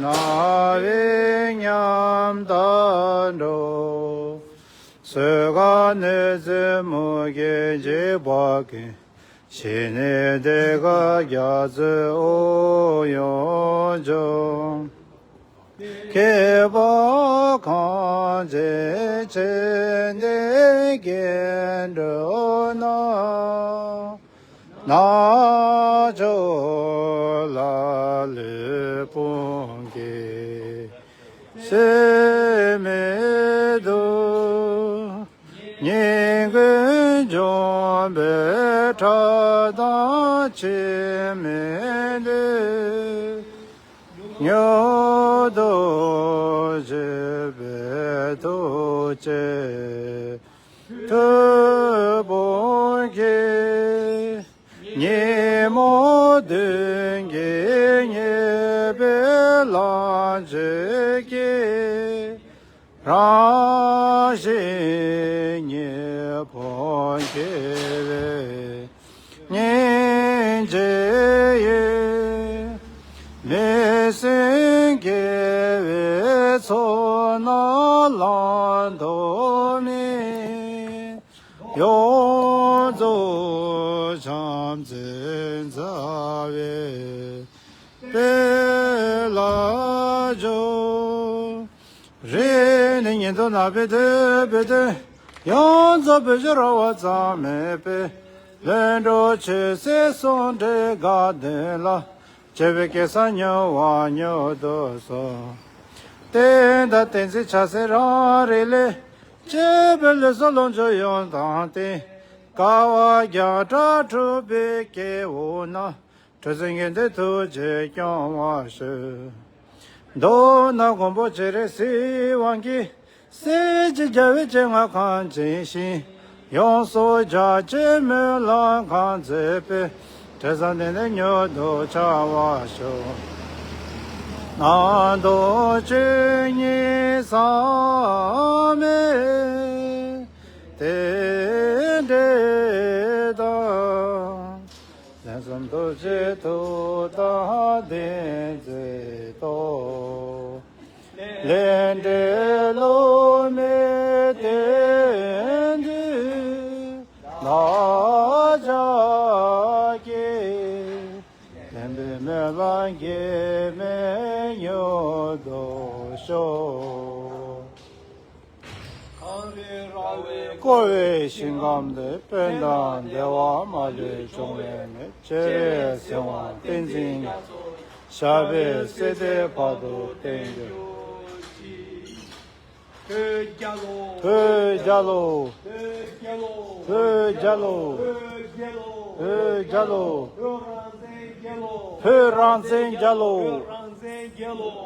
མནར་བའི་ཉམ་ཐག་འགྲོ། སོས་ཀ་གནོད་འཚེ་མུ་གེ་འཇིགས་པ་ཀུན། ཞི་གནས་བདེ་དགའ་རྒྱ་མཚོའི་དབུགས་དབྱུང་འབྱུང་། མཁས་པ་གངས་ཅན་ཆོས་ལྡན་སྐྱེ་འགྲོ་ན། རྣལ་འབྱོར་ལ་ལུས་ཕུང་གི་ཕྱིར་མི་འདོད། ཉིན་གུང་འཇོམས་པའི་ཁྲག་དང་ཕྱིར་མི་འདོད། མྱུར་དུ་བཞེས་པའི་ཐུགས་བསྐྱེད་མཐུ་སྤུངས་ཀྱིས། ཉིན་མོ་བདུན་གྱི་ཉེས་པའི་ལམ་བཅད་ཀྱིས། རང་གཞན་གཉིས་ཕན་སྐྱེ་བའི་སྙིང་རྗེ་ཡིས། མི་སྲུན་དགེ་བའི་ཚོགས་རྣམས་བླང་དོར་མེད། ཡོངས་རྫོགས་བྱམས་བརྩེའི་མཛའ་བའི་དཔལ་ལ་སྦྱོར། རིང་ནས་ཉིན་ཐོ་ནག་པའི་དུས་པའི་དུས། ཡོངས་རྫོགས་བོད་ཀྱི་ར་བ་ཙམ་མེད་པའི། ལྷུན་གྲུབ་ཆོས་སྲིད་ཟུང་འབྲེལ་དགའ་ལྡན་ལ། སྤྱོད་པའི་སྐལ་བཟང་མྱུར་བ་མྱུར་དུ་སོང་། བསྟན་དང་བསྟན་འཛིན་ཕྱག་འཚལ་རང་རིགས་ལས། སྤྱོད་པའི་ལུས་སྲོག་ལོངས་སྤྱོད་ཡོན་དང་ལྡན། དཀའ་བ་བརྒྱ་ཕྲག་འཁྲུགས་པའི་སྐྱེ་བོ་རྣམས། ཁྲོ་ཟན་གྱི་འདུན་ཐུགས་རྗེས་སྐྱོང་བར་ཞུ། མདོར་ན་མགོན་པོ་སྤྱན་རས་གཟིགས་དབང་གིས། སྲིད་ཞིའི་རྒྱལ་བའི་སྤྱན་སྔར་གང་བྱས་ཤིང་། ཡོངས་སུ་རྒྱ་ཆེའི་སྨོན་ལམ་གང་མཛད་པའི། དྲི་བཟང་ལྡན་ལྡན་མྱུར་དུ་འཆར་བར་ཤོག་རྣམ་རྟོག་བཅུ་གཉིས་ཟག་མེད་རྟེན་འབྲེལ་དང་། ལན་གསུམ་ཐུགས་རྗེའི་མཐུ་དང་བདེན་ཚིག་སྟོབས། ལས་འབྲས་བསླུ་མེད་བསྟན་འགྲོའི་ལག་བརྡ་ཀྱིས། བསྟན་པའི་སྨོན་ལམ་གེགས་མེད་མྱུར་དུ་ཤོག་བསྐོར་བའི་ཞིང་ཁམས་འདིར། དཔལ་དང་བདེ་བ་མ་ལུས་འབྱུང་བའི་གནས། སྤྱན་རས་གཟིགས་དབང་བསྟན་འཛིན་རྒྱ་མཚོ། ཞབས་པད་སྲིད་མཐའི་བར་དུ་བརྟན་གྱུར་ཅིག་བོད་རྒྱལ་ལོ། བོད་རྒྱལ་ལོ། བོད་རྒྱལ་ལོ། བོད་རྒྱལ་ལོ། བོད་རྒྱལ་ལོ། བོད་རང་བཙན། བོད་རང་བཙན་རྒྱལ་ལོ།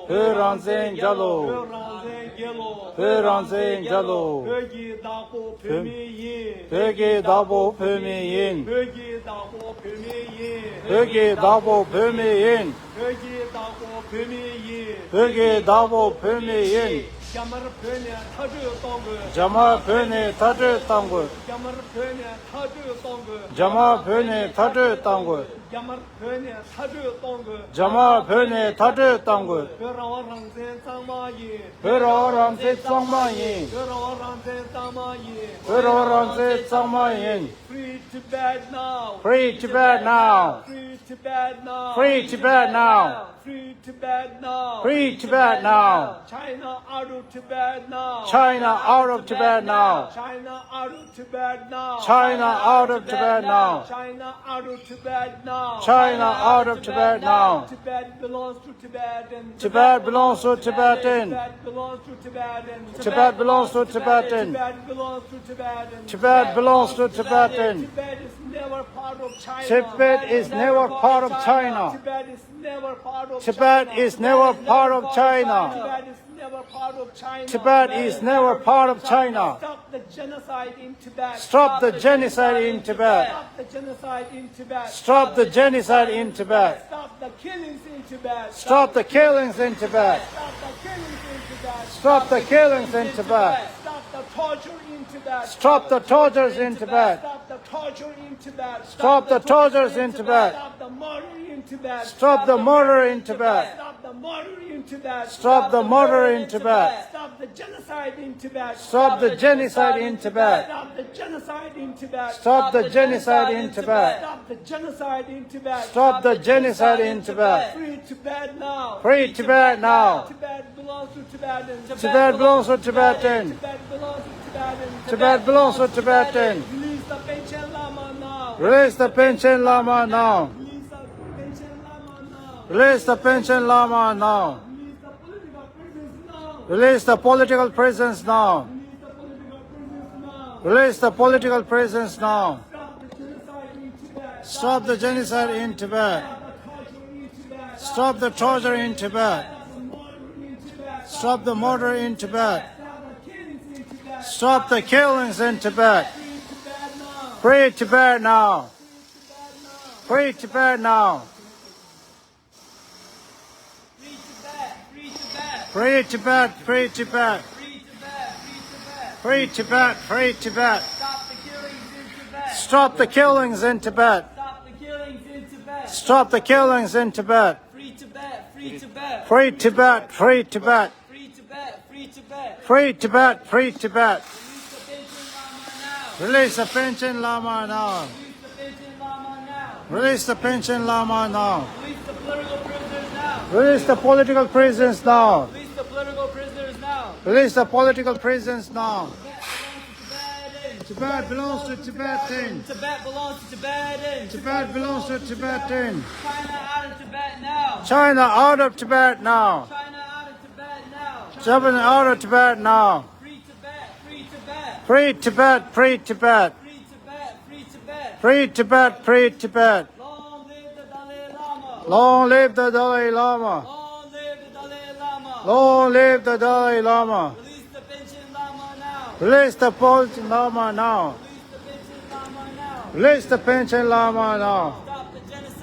བོད་རང་བཙན་རྒྱལ་ལོ། བོད་རང་བཙན་རྒྱལ་ལོ། བོད་རང་བཙན་རྒྱལ་ལོ། བོད་ཀྱི་བདག་པོ་བོད་མི་ཡིན། བོད་ཀྱི་བདག་པོ་བོད་མི་ཡིན། བོད་ཀྱི་བདག་པོ་བོད་མི་ཡིན། བོད་ཀྱི་བདག་པོ་བོད་མི་ཡིན། བོད་ཀྱི་བདག་པོ་བོད་མི་ཡིན། བོད་ཀྱི་བདག་པོ་བོད་མི་ཡིན། རྒྱ་དམར་བོད་ནས་མཐའ་སྐྲོད་གཏོང་དགོས། རྒྱ་དམར་བོད་ནས་མཐའ་སྐྲོད་གཏོང་དགོས། རྒྱ་དམར་བོད་ནས་མཐའ་སྐྲོད་གཏོང་དགོས། རྒྱ་དམར་བོད་ནས་མཐའ་སྐྲོད་གཏོང་དགོས། རྒྱ་དམར་བོད་ནས་མཐའ་སྐྲོད་གཏོང་དགོས། རྒྱ་དམར་བོད་ནས་མཐའ་སྐྲོད་གཏོང་དགོས། བོད་རང་དབང་རང་བཙན་གཙང་མ་ཡིན། བོད་རང་དབང་རང་བཙན་གཙང་མ་ཡིན། བོད་རང་དབང་རང་བཙན་གཙང་མ་ཡིན། བོད་རང་དབང་རང་བཙན་གཙང་མ་ཡིན། Free Tibet now! Free Tibet now! Free Tibet now! Free Tibet now! Free Tibet now! Free Tibet now! China out of Tibet now! China out of Tibet now! China out of Tibet now! China out of Tibet now! China out of Tibet now! China out of Tibet now! Tibet belongs to Tibetans. Tibet belongs to Tibetans. Tibet belongs to Tibetans. Tibet belongs to Tibetans. Tibet belongs to Tibetans. Tibet belongs to Tibetans. Tibet is never part of China. Tibet is never part of China. Tibet is never part of China. Tibet is never part of China. Tibet is never part of China. Tibet is never part of China. Stop the genocide in Tibet. Stop the genocide in Tibet. Stop the genocide in Tibet. Stop the genocide in Tibet. Stop the killings in Tibet. Stop the killings in Tibet. Stop the killings in Tibet. Stop the killings in Tibet. Stop the torture in Tibet. Stop the tortures in Tibet. Stop the torture in Tibet. Stop the tortures in Tibet. Stop the murder in Tibet. Stop the murder in Tibet. Stop the murder in Tibet. Stop the murder in Tibet. Stop the genocide in Tibet. Stop the genocide in Tibet. Stop the genocide in Tibet. Stop the genocide in Tibet. Stop the genocide in Tibet. Stop the genocide in Tibet. Free Tibet now. Free Tibet now. Tibet belongs to Tibetans. Tibet belongs to Tibetans. Tibet belongs to Tibetans. Tibet belongs to Tibetans. Release the Panchen Lama now. Release the Panchen Lama now. Release the Panchen Lama now. Release the Panchen Lama now. Release the political prisoners now. Release the political prisoners now. Release the political prisoners now. Release the political prisoners now. Stop the genocide in Tibet. Stop the genocide in Tibet. Stop the torture in Tibet. Stop the torture in Tibet. Stop the murder in Tibet. Stop the murder in Tibet. Stop the killings in Tibet. Free Tibet now. Free Tibet now. Free Tibet, free Tibet. Free Tibet, free Tibet. Free Tibet, free Tibet. Free Tibet, free Tibet. Stop the killings in Tibet. Stop the killings in Tibet. Stop the killings in Tibet. Stop the killings in Tibet. Free Tibet, free Tibet. Free Tibet, free Tibet. Free Tibet, free Tibet. Free Tibet, free Tibet. Release the Panchen Lama now. Release the Panchen Lama now. Release the Panchen Lama now. Release the Panchen Lama now. Release the political prisoners now. Release the political prisoners now. Release the political prisoners now. Release the political prisoners now. Tibet belongs to Tibetans. Tibet belongs to Tibetans. Tibet belongs to Tibetans. Tibet belongs to Tibetans. China out of Tibet now. China out of Tibet now. China out of Tibet now. China out of Tibet now. Free Tibet, free Tibet. Free Tibet, free Tibet. Free Tibet, free Tibet. Free Tibet, free Tibet. Long live the Dalai Lama. Long live the Dalai Lama. Long live the Dalai Lama. Long live the Dalai Lama. Release the Panchen Lama now. Release the Panchen Lama now. Release the Panchen Lama now. Release the Panchen Lama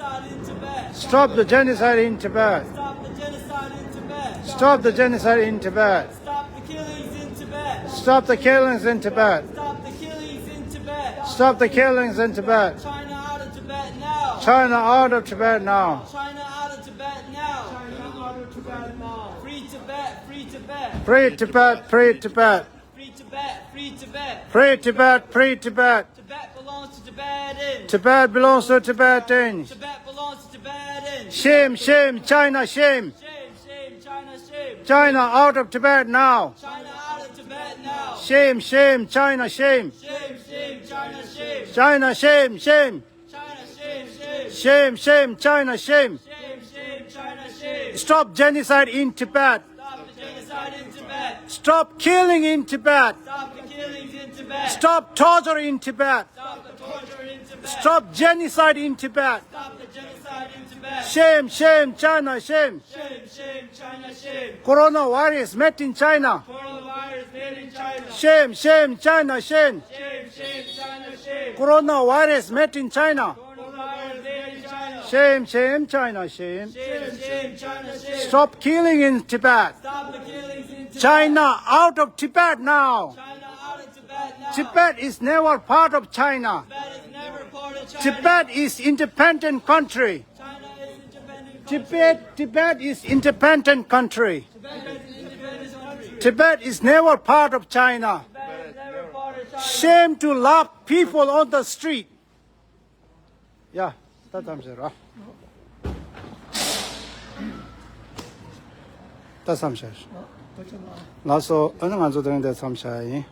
now. Stop the genocide in Tibet. Stop the genocide in Tibet. Stop the genocide in Tibet. Stop the genocide in Tibet. Stop the killings in Tibet. Stop the killings in Tibet. Stop the killings in Tibet. Stop the killings in Tibet. China out of Tibet now. China out of Tibet now. China out of Tibet now. China out of Tibet now. Free Tibet, free Tibet. Free Tibet, free Tibet. Free Tibet, free Tibet. Free Tibet, free Tibet. Tibet belongs to Tibetans. Tibet belongs to Tibetans. Tibet belongs to Tibetans. Shame, shame, China, shame. Shame, shame, China, shame. China out of Tibet now. China out of Tibet now. Shame, shame, China, shame. Shame, shame, China, shame. China, shame, shame. China, shame, shame. Shame, shame, China, shame. Shame, shame, China, shame. Stop genocide in Tibet. Stop the genocide in Tibet. Stop killing in Tibet. Stop the killings in Tibet. Stop torture in Tibet. Stop the torture in Tibet. Stop genocide in Tibet. Stop the genocide in Tibet. Shame, shame, China, shame. Shame, shame, China, shame. Coronavirus made in China. Coronavirus made in China. Shame, shame, China, shame. Shame, shame, China, shame. Coronavirus made in China. Coronavirus made in China. Shame, shame, China, shame. Shame, shame, China, shame. Stop killing in Tibet. Stop the killings in Tibet. China out of Tibet now. China out of Tibet now. Tibet is never part of China. Tibet is never part of China. Tibet is independent country. China is independent country. Tibet, Tibet is independent country. Tibet is independent country. Tibet is never part of China. Tibet is never part of China. Shame to laugh people on the street. ཡ། ད་མཚམས་བཞག་ར། ད་མཚམས་བཞག་ལགས་སོ། ཨ་ནི་ང་ཚོ་དེ་རིང་འདིར་མཚམས་བཞག་ཡིན།